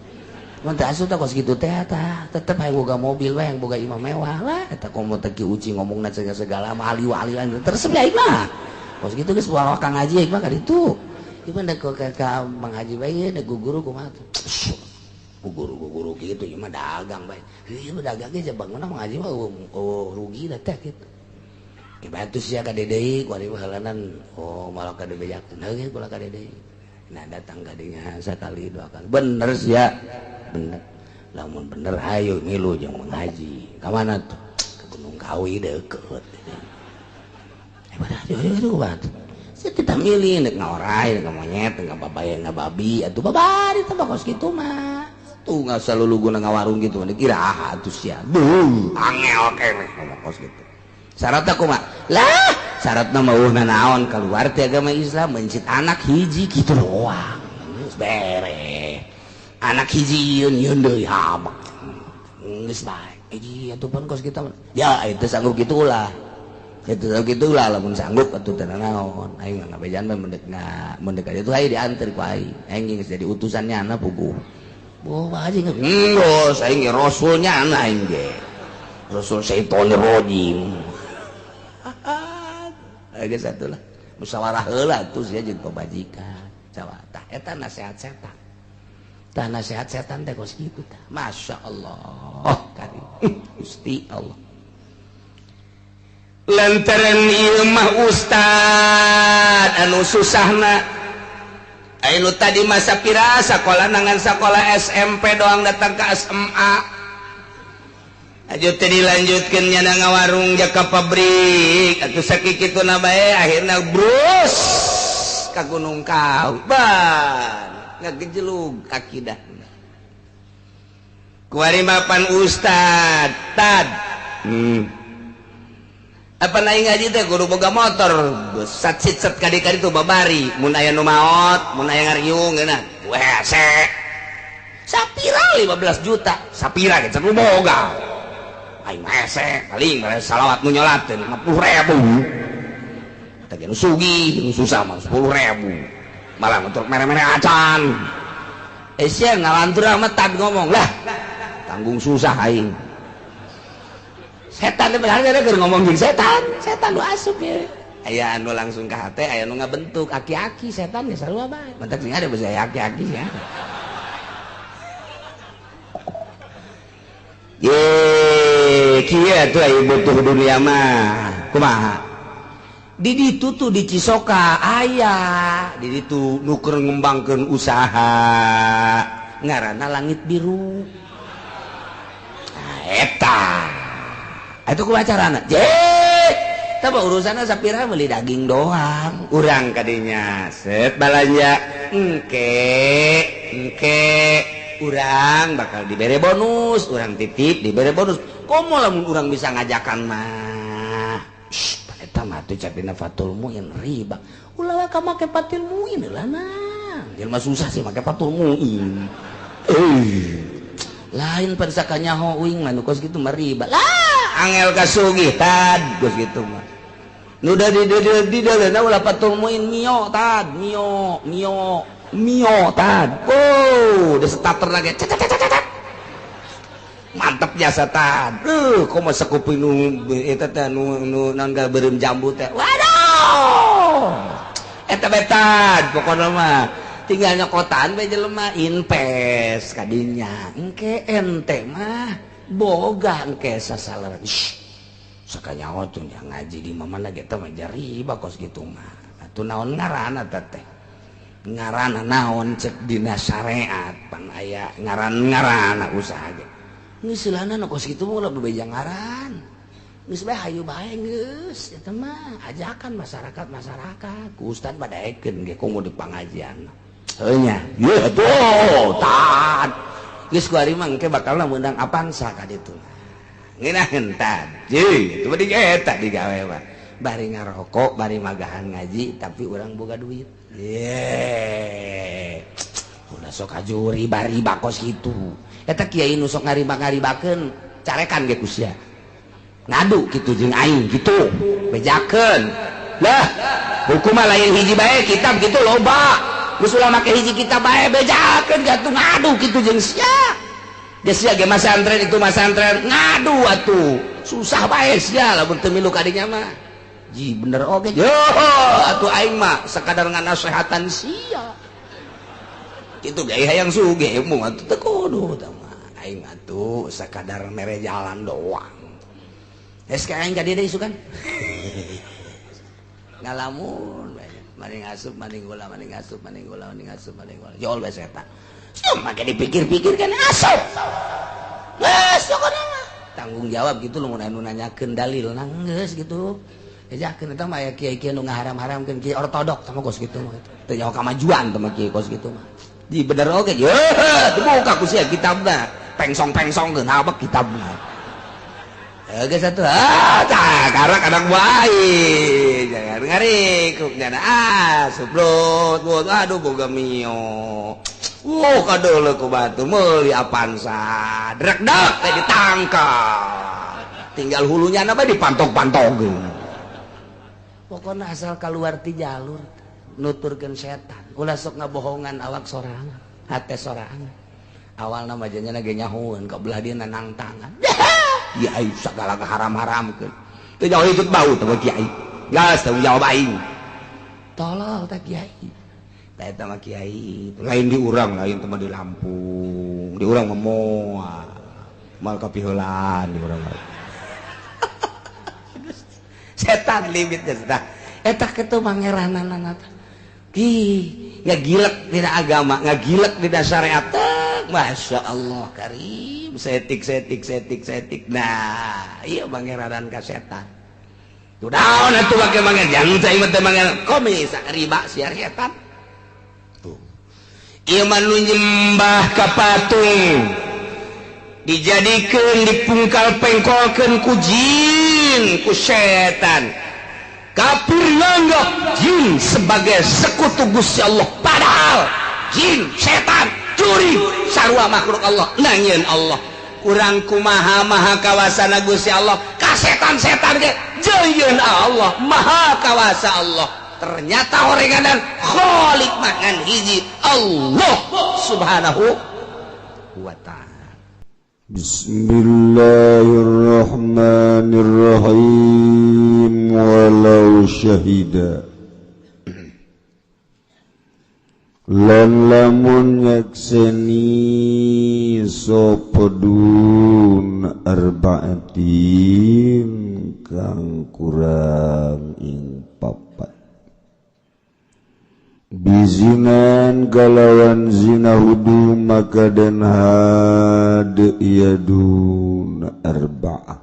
Mun teu asup tah kos kitu teh tah tetep hayang boga mobil we hayang boga imah mewah lah eta komo teh Ki Uci ngomongna segala wali-wali teresep ya aing mah. Kos kitu geus bawa Kang Haji aing mah ka ditu. Ieu mah ka Mang Haji bae da guru kumaha tuh. Guru-guru kitu ieu mah dagang bae. Ieu mah dagang ge bangunna Mang Haji mah rugi da teh kitu. Bantu sia ka deui ku ari halanan oh malah ka dibejakeun heuh kula ka deui. Nah datang ka dinya sakali dua kali bener sia bener lamun bener hayu ngilu jeung Mang Haji ka mana tuh ke Gunung Kawi deukeut. Eh bener ayo bantu sia teh milih nek ngaorai nek monyet nek babaya ngababi atuh babari teh kos kitu mah tuh ngasa luluguna ngawarung kitu mah dikira atuh sia duh angel keneh ngomong kos kitu. Syaratna kumaha? Lah, syaratna mah eueuh naon keluar ti agama Islam mencit anak hiji kitu doang. Geus beres. Anak hiji yeun yeun deui habak. Geus bae. Hiji atuh pun kos kita. Ya itu sanggup kitu ulah. Itu sanggup kitu ulah lamun sanggup atuh teu naon. Aing mah ngabejan mah mendek mendek aja tuh aing dianter ku aing. Aing geus jadi utusannya na puguh. Boh Pak Haji geus aing ge rasulnya na aing ge. Rasul syaitonir rajim. Geus atuh lah musyawarah heula atuh sia jeung pamajikan tah eta nasihat setan tah nasihat setan teh kos kitu tah masyaallah karim Gusti Allah lantaran ieu mah ustad anu susahna anu tadi masa pira sakola nangan sakola SMP doang datang ke SMA aja teh dilanjutkeun nya ngawarung jaka pabrik atuh sakituna bae akhirna brus ka Gunung Kawi ban ngagejelug akidahna kuari mapan ustad tad apa naik ngaji teh kudu boga motor sat sit sat kadi-kadi tuh babari mun aya nu maot mun aya ngariung geunah wese sapira 15 juta sapira ge can boga aing hese paling mere salawat nu nyolatkeun 50.000 teh nu sugih nu susah mah 10.000 malah untuk mere-mere acan sia ngalantur amat tad ngomong lah tanggung susah aing setan teh bener keur ngomong jeung setan setan nu asup ye aya anu langsung ka hate aya nu ngabentuk aki-aki setan ge sarua bae mentak sing ada basa aki-aki ya. Ye, kieu atuh aya butuh dunia mah. Kumaha? Di ditu tuh di Cisoka aya, di ditu nu keur ngembangkeun usaha ngaranna Langit Biru. Nah, eta. Atuh kumaha carana? Je, tah urusanna sapira meuli daging doang. Urang kadinya set balanja engke engke urang bakal dibere bonus, urang titip dibere bonus. Komo lamun urang bisa ngajakan mah. Eta mah tuh capina Fatul Muin riba. Ulah ka make Fatul Muin lah nah. Jelema susah sih make Fatul Muin. Lain pan sakanyaho uing mah nu kos kitu mah riba. Lah, angel kasugih tad kos kitu mah. Nu da di di ulah Fatul Muin mio tad, mio, mio. Mio tad. Oh, udah starter lagi. Cet, cet, cet, cet. Mantep jasa tad. Komo sakuping nu eta teh nu naon beureum jambu teh. Waduh. Eta bae tad pokona mah. Tinggal nyokotan bae jelema invest kadinya. Engke ente mah boga engke sasalaran. Sakanyaho tuh ngaji di mana ge teh mah jariba kos kitu mah. Atuh naon ngaranna teh? Ngaranna naon cek dina syariat pan aya ngaran-ngaranna usaha ge. Geus silana nu kos kitu mah ulah bebeja ngaran. Geus bae hayu bae geus eta mah ajakan masyarakat-masyarakat. Ku ustad badaekeun ge komo di pangajian. Heuh nya. Ye atuh tad. Geus ku ari mah engke bakalna meunang Avanza ka ditu. Ngeunaheun tad. Jeung itu mah eta digawe mah. Bari ngarokok, bari magahan ngaji, tapi urang boga duit. Ye. Ulah sok aju riba-riba kos kitu. Eta kiai nu sok ngariba-ngaribakeun, carekan ge ku sia. Ngadu kitu jeung aing kitu, bejakeun. Lah, hukum mah lain hiji bae kitab kitu loba. Geus ulah make hiji kitab bae bejakeun atuh ngadu kitu jeung sia. Geus sia ge masantren itu masantren ngadu atuh. Susah bae sia lamun teu milu ka dinya mah. Ji bener oge. Yo atuh aing mah sakadar nganasehatan sia. Kitu ge hayang sugih mung atuh teu kudu tah mah. Aing atuh sakadar mere jalan doang. Geus ka aing ka dieu deui isukan. Ngalamun bae. Maning asup maning gula maning asup maning gula maning asup maning gula. Jol bae setan. Cuma dipikir-pikir kan asup. Geus pokona mah. Tanggung jawab gitu lu mun anu nanyakeun dalil geus gitu. Ejakeun eta mah aya kiai-kiai nu ngaharam-haramkeun kiai ortodok sama kos kitu mah. Teu nyaho kamajuan teh mah kiai kos kitu mah. Di bener oge ye dibuka ku sia kitabna. Pengsong-pengsongkeun habek kitabna. Geus atuh ah tah karak anak bae. Jangan ngarikuk nyana ah subrot aduh boga mio. Wuh kadeuleu ku batu meuli Avanza. Drek-dek teh ditangkap. Tinggal hulunya na bae dipantok-pantogkeun. Pokoknya asal keluar ti jalur nuturkeun setan ulah sok ngabohongan awak sorangan hate sorangan awalna mah janya ge nyahoeun ka belah dieu nangtangan kiai sagala haram-haramkeun teu jauh ikut bau teh kiai geus tanggung jawab aing tolol teh kiai teh eta mah kiai lain di urang lain teh mah di Lampung di urang mah moal mal kapiheulaan di urang mah. Setan limitnya sudah eta kitu mangeranana teh ih ngagilek dina agama ngagilek dina syariat. Masya Allah karim setik setik setik setik nah iya mangeranan ka setan tuh daun atuh make mangeran jangan cai mah teh mangeran komis riba siar setan tuh ieu mah nu nyembah ka patung dijadikeun dipungkal pengkolkeun ku jin ku setan. Kafir nganggap jin sebagai sekutu Gusti Allah padahal jin setan curi sarua makhluk Allah nangieun Allah kurang kumaha maha kawasana Gusti Allah ka setan-setan ge jeuyeun Allah maha kawasa Allah. Ternyata orenganan khalik mangan hiji Allah subhanahu wa ta'ala. Bismillahirrahmanirrahim. Walau syahida lan lamun nyakseni sapa dun arba'atin kang kurang ing papat bizinan kalawan zina hudu maka den had yadun arba'ah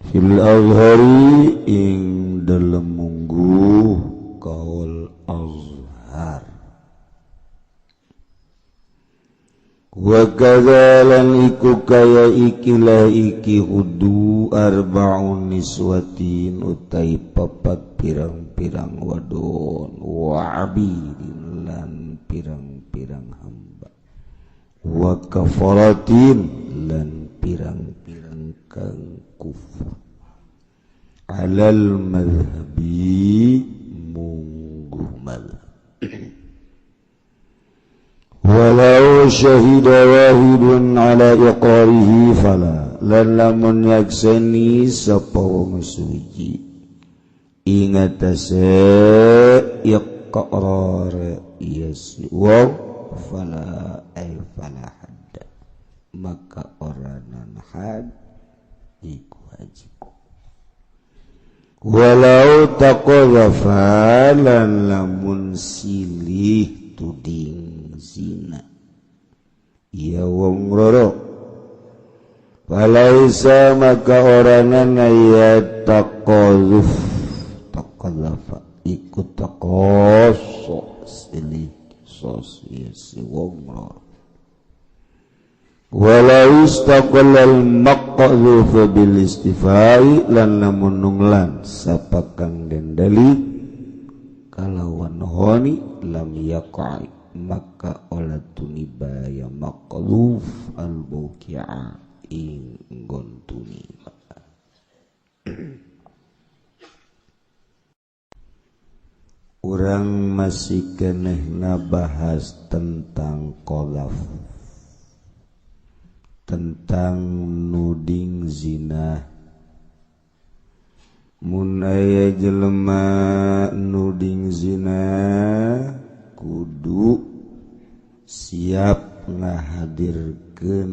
fil azhari ing dalem mungguh kaul azhar wa kadzalan iku kaya ikilah iki hudu arba'un niswatin utai papat pirang-pirang wadon wa abidin lan pirang-pirang hamba wa kafaratin lan pirang-pirang kang kufur alal madhhabi mungguh madhhab. Walau syahida wahidun ala iqarihi fala lan lamun yakseni sapa wong suci ing atase iqrar yes wong fala ay fala had maka ora nan had iku wajib. Walau taqadzafa lan lamun silih tuding zina ya wong loro, falaisa maka oranana ya taqadzuf taqadzafa ikut taqasso silih sos ya si wong loro. Walau istaqallal maqdhuf bil istifai lan lamun nunglan sapa kang dendali kalawan honi lam yaqa maka ola tuniba ya maqdhuf al buqi'a ing nggon tuniba. Urang masih keneh nabahas tentang qadhaf, tentang nuding zina. Mun aya jelema nuding zina kudu siap ngahadirkeun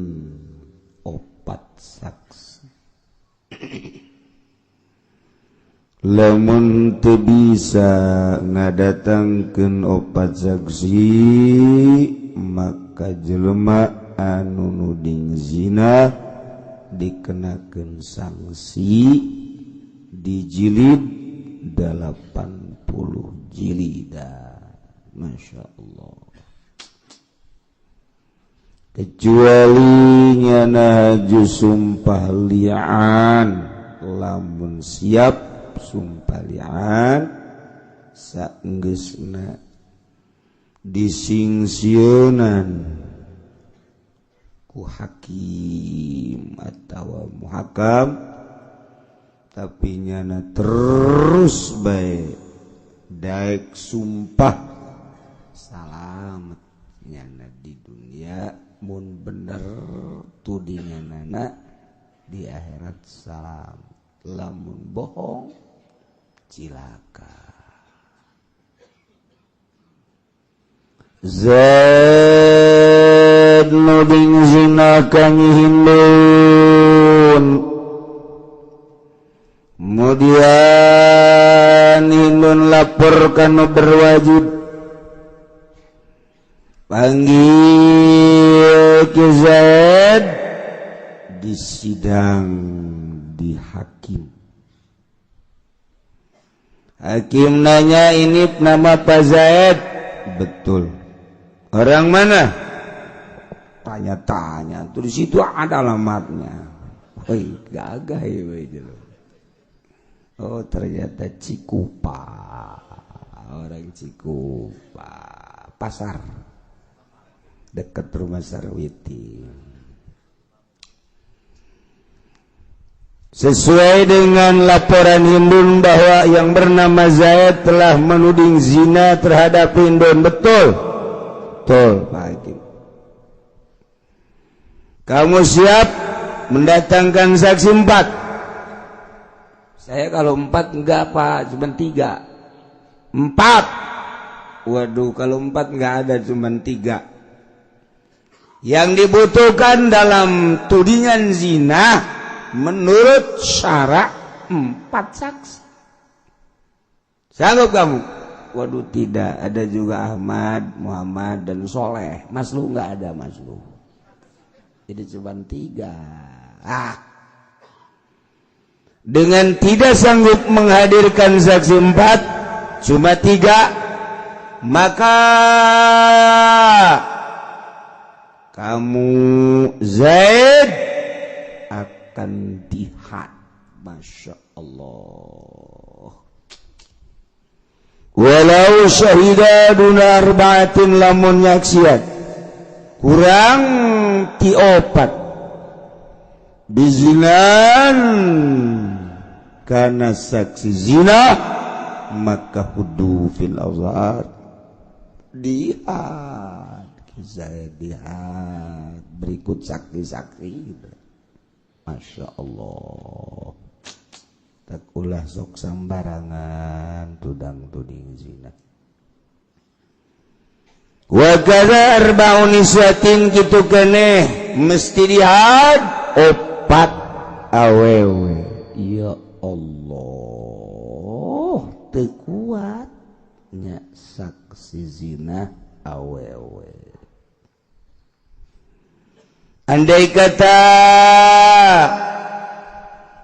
opat saksi. Lamun teu bisa ngadatangkeun opat saksi maka jelema anu nuding zina dikenakeun sanksi dijilid 80 jilida. Masya Allah. Kecuali nyana haju sumpah li'an, lamun siap sumpah li'an saenggeusna disingsieunan ku hakim atau muhakam, tapi nyana terus bae daek sumpah salamet nyana di dunia, mun bener tudinganana di akhirat salam, lamun bohong cilaka. Zaid nuding zina kang Hindun, kemudian Hindun lapor kanu berwajib, panggil ke Zaid di sidang di hakim. Hakim nanya, ini nama Pak Zaid? Betul. Orang mana? Tanya-tanya, terus itu ada alamatnya. Woi, gagah ya itu. Oh, ternyata Cikupa. Orang Cikupa, pasar dekat rumah Sarwiti. Sesuai dengan laporan Hindun bahwa yang bernama Zaid telah menuding zina terhadap Hindun. Betul? Betul, Pak Hakim. Kamu siap mendatangkan saksi 4? Saya kalau 4 enggak, Pak, cuma 3. 4. Waduh, kalau 4 enggak ada, cuma 3. Yang dibutuhkan dalam tudingan zina menurut syarak 4 saksi. Sanggup kamu? Waduh, tidak. Ada juga Ahmad, Muhammad, dan Soleh. Mas lu nggak ada, mas lu. Jadi cuma 3. Ah. Dengan tidak sanggup menghadirkan saksi 4, cuma 3, maka kamu Zaid akan dihad. Masya Allah. Walau syahida duna arba'atin lamun nyaksian kurang ti 4 bizinan karena saksi zina maka hudu fil azhar dihad. Zaid dihad berikut saksi-saksi. Masya Allah. Tak ulah sok sambarangan tudang tuding zina. Wa kadza arba'u niswatin kitu keneh mesti dihad 4 awewe. Ya Allah. teu kuat nya saksi zina awewe. Andai kata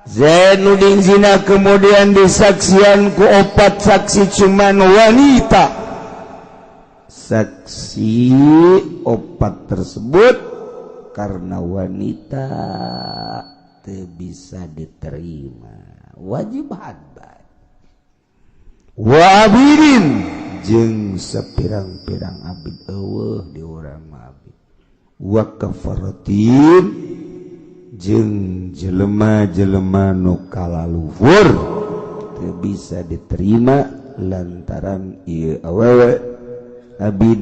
Zaid nuding zina kemudian disaksian ku opat saksi cuman wanita, saksi opat tersebut karena wanita teu bisa diterima, wajib had bae. Wa abidin jeung sepirang-pirang abid, eueuh di urang mah abid. Wa kafaratin jeung jelema-jelema nu kalaluhur teu bisa diterima lantaran ieu awewe abid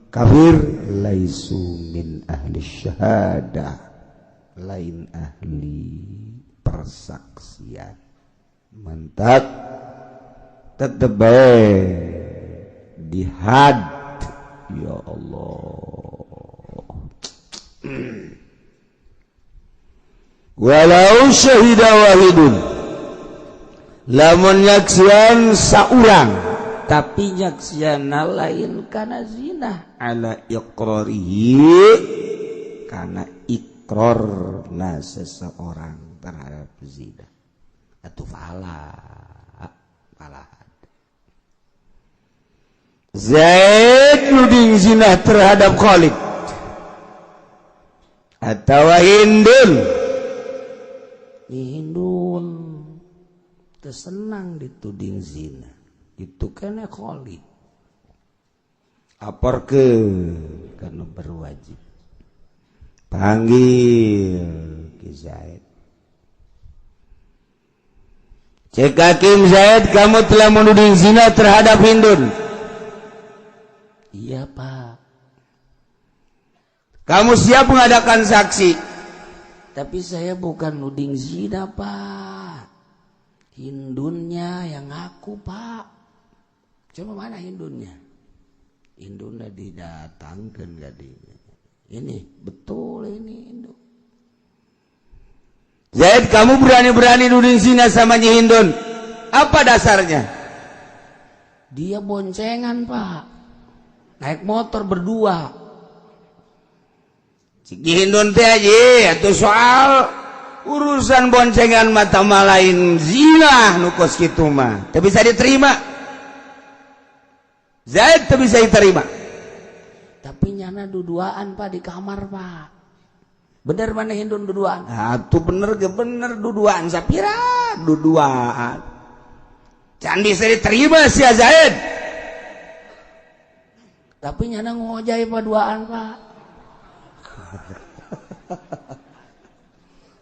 kafir laisu min ahli syahadah, lain ahli persaksian. Mantak tetep bae dihad. Ya Allah. Walau syahida wahidun, lamun nyaksian saurang tapi nyaksianna lain kana zina, ala iqrarihi, kana iqrarna seseorang terhadap zina atuh fala fala. Zaid nuding zina terhadap Khalid atau Hindun. Hindun tersenang dituding zina itu kena Khalid apor ke karena berwajib panggil Ki Zaid. Cek hakim, Zaid, kamu telah menuding zina terhadap Hindun. Iya Pak. Kamu siap mengadakan saksi? Tapi saya bukan nuding zina Pak, Hindunnya yang ngaku Pak. Coba mana Hindunnya? Hindunnya didatangkan gadinya. Ini betul ini Hindun. Zaid, kamu berani-berani nuding zina sama Nyi Hindun. Apa dasarnya? Dia boncengan Pak, naik motor berdua. Nyi Hindun teh aja atuh soal urusan boncengan mata lain zina nu kos kitu mah. Teu bisa diterima. Zaid teu bisa diterima. Tapi nyana duduaan Pak di kamar Pak. Bener mana Hindun duduaan? Atuh bener ge bener duduaan sapira duduaan. Can bisa diterima si Zaid. Tapi nyana ngojay Pak duaan Pak.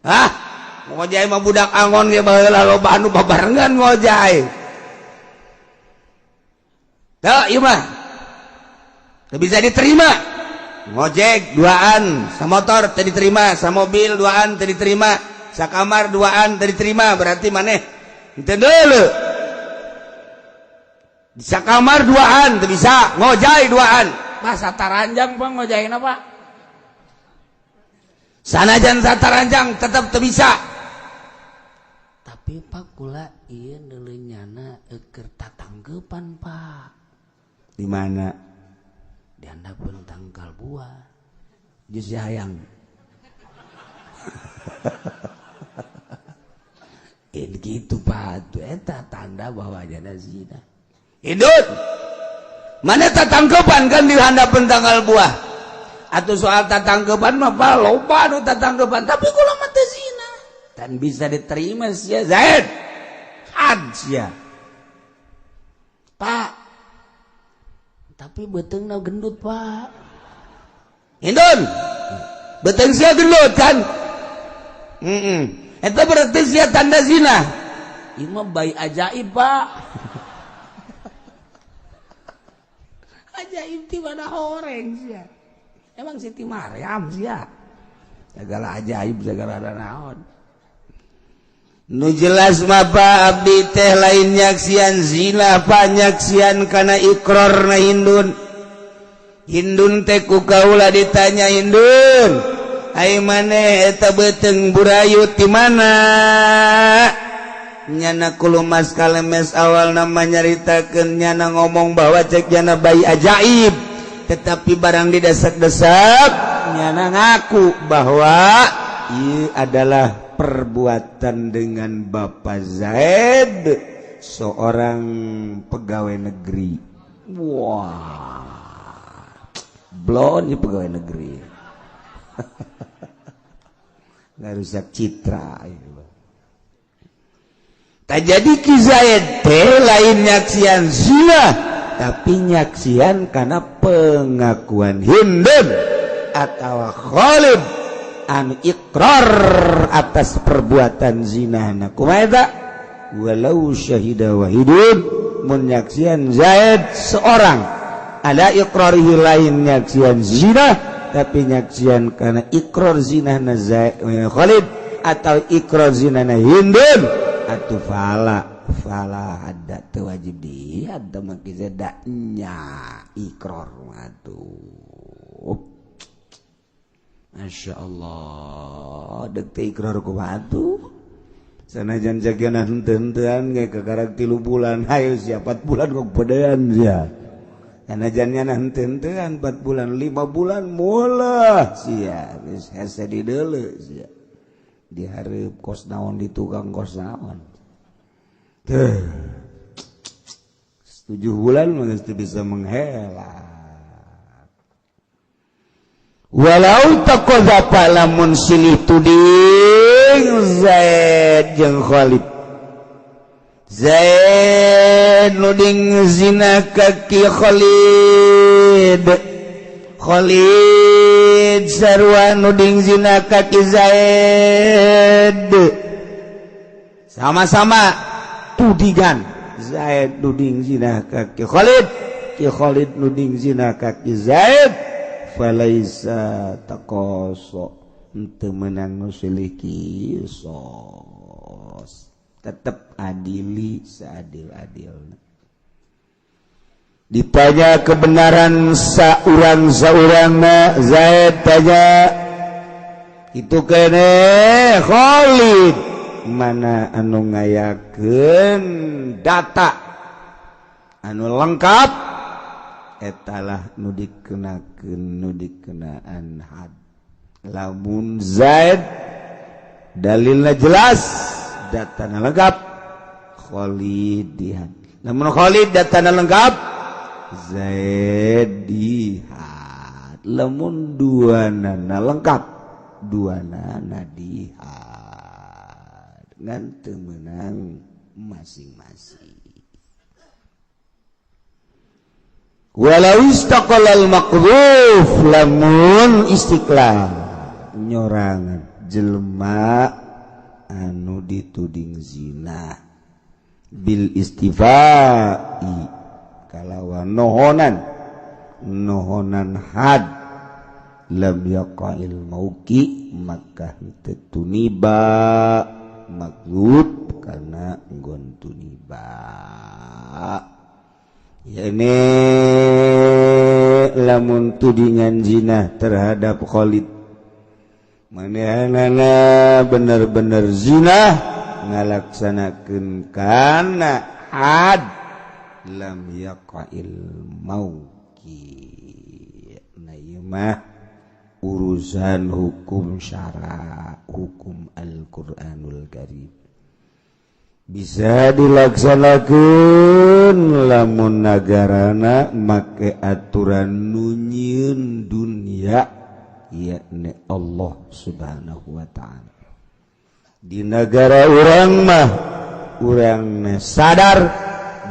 Hah? Ngojay mah budak angon ge baheula loba anu babarengan ngojay. Teu ieu mah. Teu bisa diterima. Ngojek duaan, samotor teu diterima, samobil duaan teu diterima, sakamar duaan teu diterima, berarti maneh henteu deuleu. Sakamar duaan teu bisa, ngojay duaan. Masa taranjang Pak ngojayna Pak? Sanajan sataranjang tetap teu bisa. Tapi Pak kula ieu neuleuh nyana keur tatangkepan Pak. Di mana? Di handapeun tangkal buah. Di si hayang. Ini gitu Pak, tuh eta tanda bahwa jana zina. Hindun. Mana tatangkepan kan di handapeun tangkal buah? Atau soal tatangkepan mah Pak loba nu tatangkepan, tapi kula mah teu zina. Dan bisa diterima sia Zaid. Had sia. Pak. Tapi beuteungna gendut Pak. Hindun. Beuteung sia gendut kan? Eta berarti sia tanda zina. Ieu mah bayi ajaib Pak. Ajaib ti mana horeng sia. Emang Siti Maryam sia. Segala ajaib segala naon. Nu jelas mah Pak abdi teh lain nyaksian zina Pak, nyaksian kana iqrar na Hindun. Hindun teh ku kaula ditanya, Hindun, ai maneh eta beuteung burayut di mana? Nyana kulumas kalemes awal nama nyaritakeun nyana ngomong bahwa cek nyana bayi ajaib, tetapi barang didesak-desak nyana ngaku bahwa ieu adalah perbuatan dengan Bapak Zaid, seorang pegawai negeri. Wah, blon pegawai negeri, nggak rusak citra itu. Tak jadi Ki Zaid teh lain nyaksian zina, tapi nyaksian karena pengakuan Hindun atau Khalid anu ikrar atas perbuatan zina. Na kumaha eta? Walau syahida wahidun, mun nyaksian Zaid seorang ala iqrarihi, lain nyaksian zina tapi nyaksian karena ikrar zina na Zaid, Khalid atau ikrar zina na Hindun, atuh fala fala ada teu wajib dihad mah nya ikrar atuh. Masya Allah, dek teh ikrar kumaha atuh? Sanajan jagana henteu-henteuan ge kakarak 3 bulan, hayu sia 4 bulan kok pedean sia. Sanajan nyana henteu-henteuan 4 bulan 5 bulan mulah sia geus hese dideuleu sia. Dihareup kos naon di tukang kos naon. Tuh. 7 bulan mah geus teu bisa menghela. Walau taqadzafa, lamun silih tuding Zaid jeung Khalid, Zaid nuding zina ka Ki Khalid, Khalid sarua nuding zina ka Ki Zaid, sama-sama tudingan. Zaid nuding zina ka Ki Khalid, Ki Khalid nuding zina ka Ki Zaid, falaisa taqaso, henteu meunang nu silih kisos, tetep adili seadil-adilna. Ditanya kebenaran saurang saurangna, Zaid tanya itu kene Khalid, mana anu ngayakeun data anu lengkap etalah nu dikenakeun, nu dikenaan had. Lamun Zaid dalilna jelas, datana lengkap, Khalid dihad. Lamun Khalid datana lengkap, Zaid dihad. Lamun dua nana lengkap, dua nana dihad, ngan teu meunang masing-masing. Walau istaqallal maqdzuf, lamun istiqlal nyorangan jelema anu dituding zina bil istifai kalawan nohonan nohonan had, lam yaqa'il mauqi, maka henteu tuniba makdzub karena nggon tuniba. Ini lamun tudingan zina terhadap Khalid manehanana bener-bener zina ngalaksanakeun kana had, lam yaqa'il mauqi. Nah ieu mah urusan hukum syara, hukum Al-Qur'anul Karim bisa dilaksanakan lamun nagarana make aturan nu nyieun dunia, yakni Allah Subhanahu wa ta'ala. Di negara urang mah urang sadar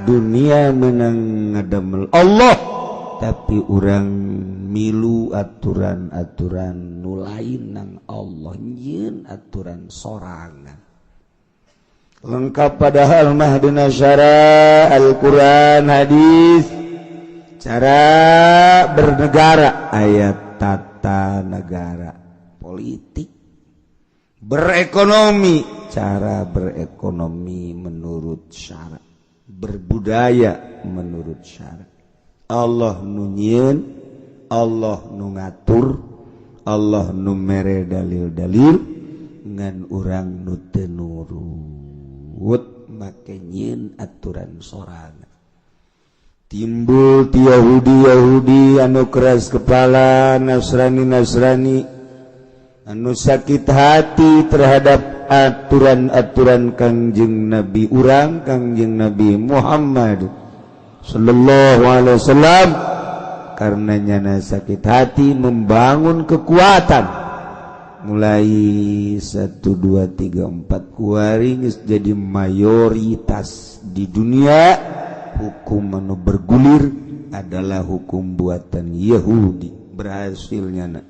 dunia menang ngadamel Allah, tapi urang milu aturan-aturan nu lain nang Allah nyieun aturan sorangan lengkap, padahal mah dina syara Al-Quran hadis cara bernegara ayat tata negara politik, berekonomi cara berekonomi menurut syara, berbudaya menurut syara. Allah nu nyieun, Allah nu ngatur, Allah nu mere dalil-dalil, ngan urang nu teu nurut. make nyieun aturan sorangan. Timbul ti Yahudi Yahudi anu keras kepala, Nasrani Nasrani anu sakit hati terhadap aturan-aturan Kangjeng Nabi urang, Kangjeng Nabi Muhammad sallallahu alaihi wasallam. Karena nyana sakit hati membangun kekuatan mulai 1 2 3 4 kuari geus jadi mayoritas di dunia. Hukum anu bergulir adalah hukum buatan Yahudi. Berhasilnya nak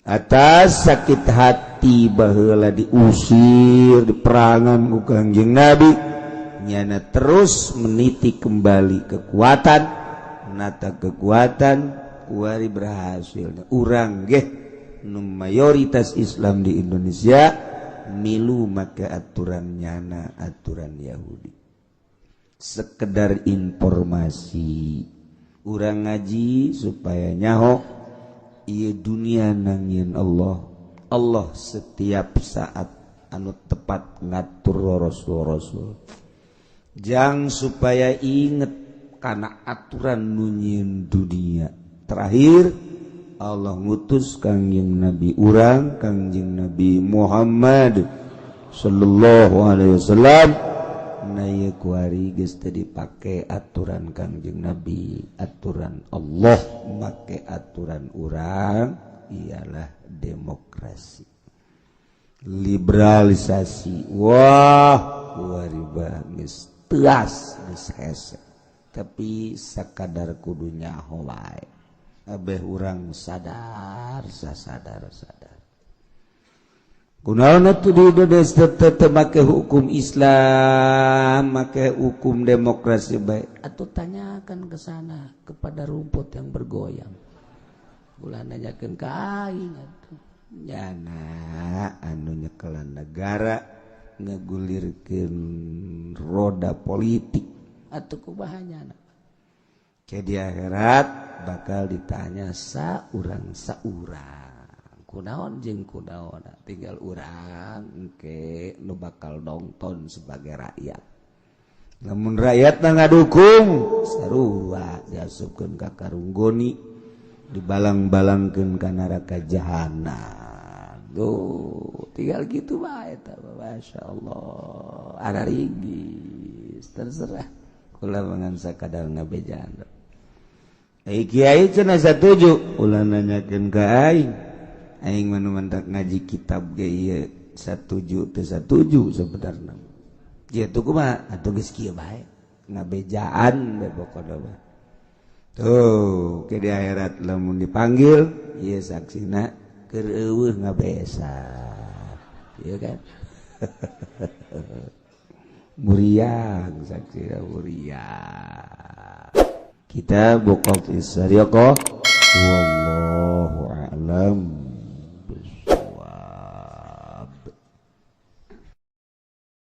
atas sakit hati baheula diusir di perangan ku Kangjeng Nabi, nyana terus meniti kembali kekuatan, nata kekuatan kuari berhasil. Urang geh nu mayoritas Islam di Indonesia milu make aturan nyana, aturan Yahudi. Sekedar informasi, urang ngaji supaya nyaho ieu dunia nangin Allah. Allah setiap saat anu tepat ngatur rasul-rasul. Jang supaya inget karena aturan nu nyieun dunia. Terakhir Allah ngutus Kangjeng Nabi urang, Kangjeng Nabi Muhammad sallallahu alaihi wasallam. Nah ieu kuari geus teu dipake aturan Kangjeng Nabi, aturan Allah make aturan urang ialah demokrasi, liberalisasi. Wah, kuari geus teas, geus hese. Tapi sakadar kudu nyaho wae. Abeh urang sadar, sasadar sadar. Kunaon atuh di Indonesia tetep make hukum Islam, make hukum demokrasi bae? Atau tanyakan ke sana kepada rumput yang bergoyang. Ulah nanyakeun ka aing atuh. Nyana anu nyekelan negara ngagulirkeun roda politik atuh kumaha nyana? Ke di akhirat bakal ditanya saurang saurang. Kunaon jeung kunaon, tinggal urang engke nu bakal nonton sebagai rakyat. Lamun rakyat na ngadukung sarua diasupkeun ka karung goni, dibalang-balangkeun ka neraka jahanam. Tuh, tinggal gitu bae eta, masyaallah. Ada rigis, terserah. Kula mangan sakadar ngabejaan. Ai kiai cenah satuju, ulah nanyakeun ka aing. Aing mah nu mantak ngaji kitab ge ieu satuju teu satuju sebenarna. Ieu tuh kumaha? Atuh geus kieu bae. Ngabejaan bae pokona mah. Tuh, ke di akhirat lamun dipanggil ieu saksina keur eueuh ngabesa. Ieu kan? Muriang saksina muriang. Kita buka isariqah. Wallahu a'lam.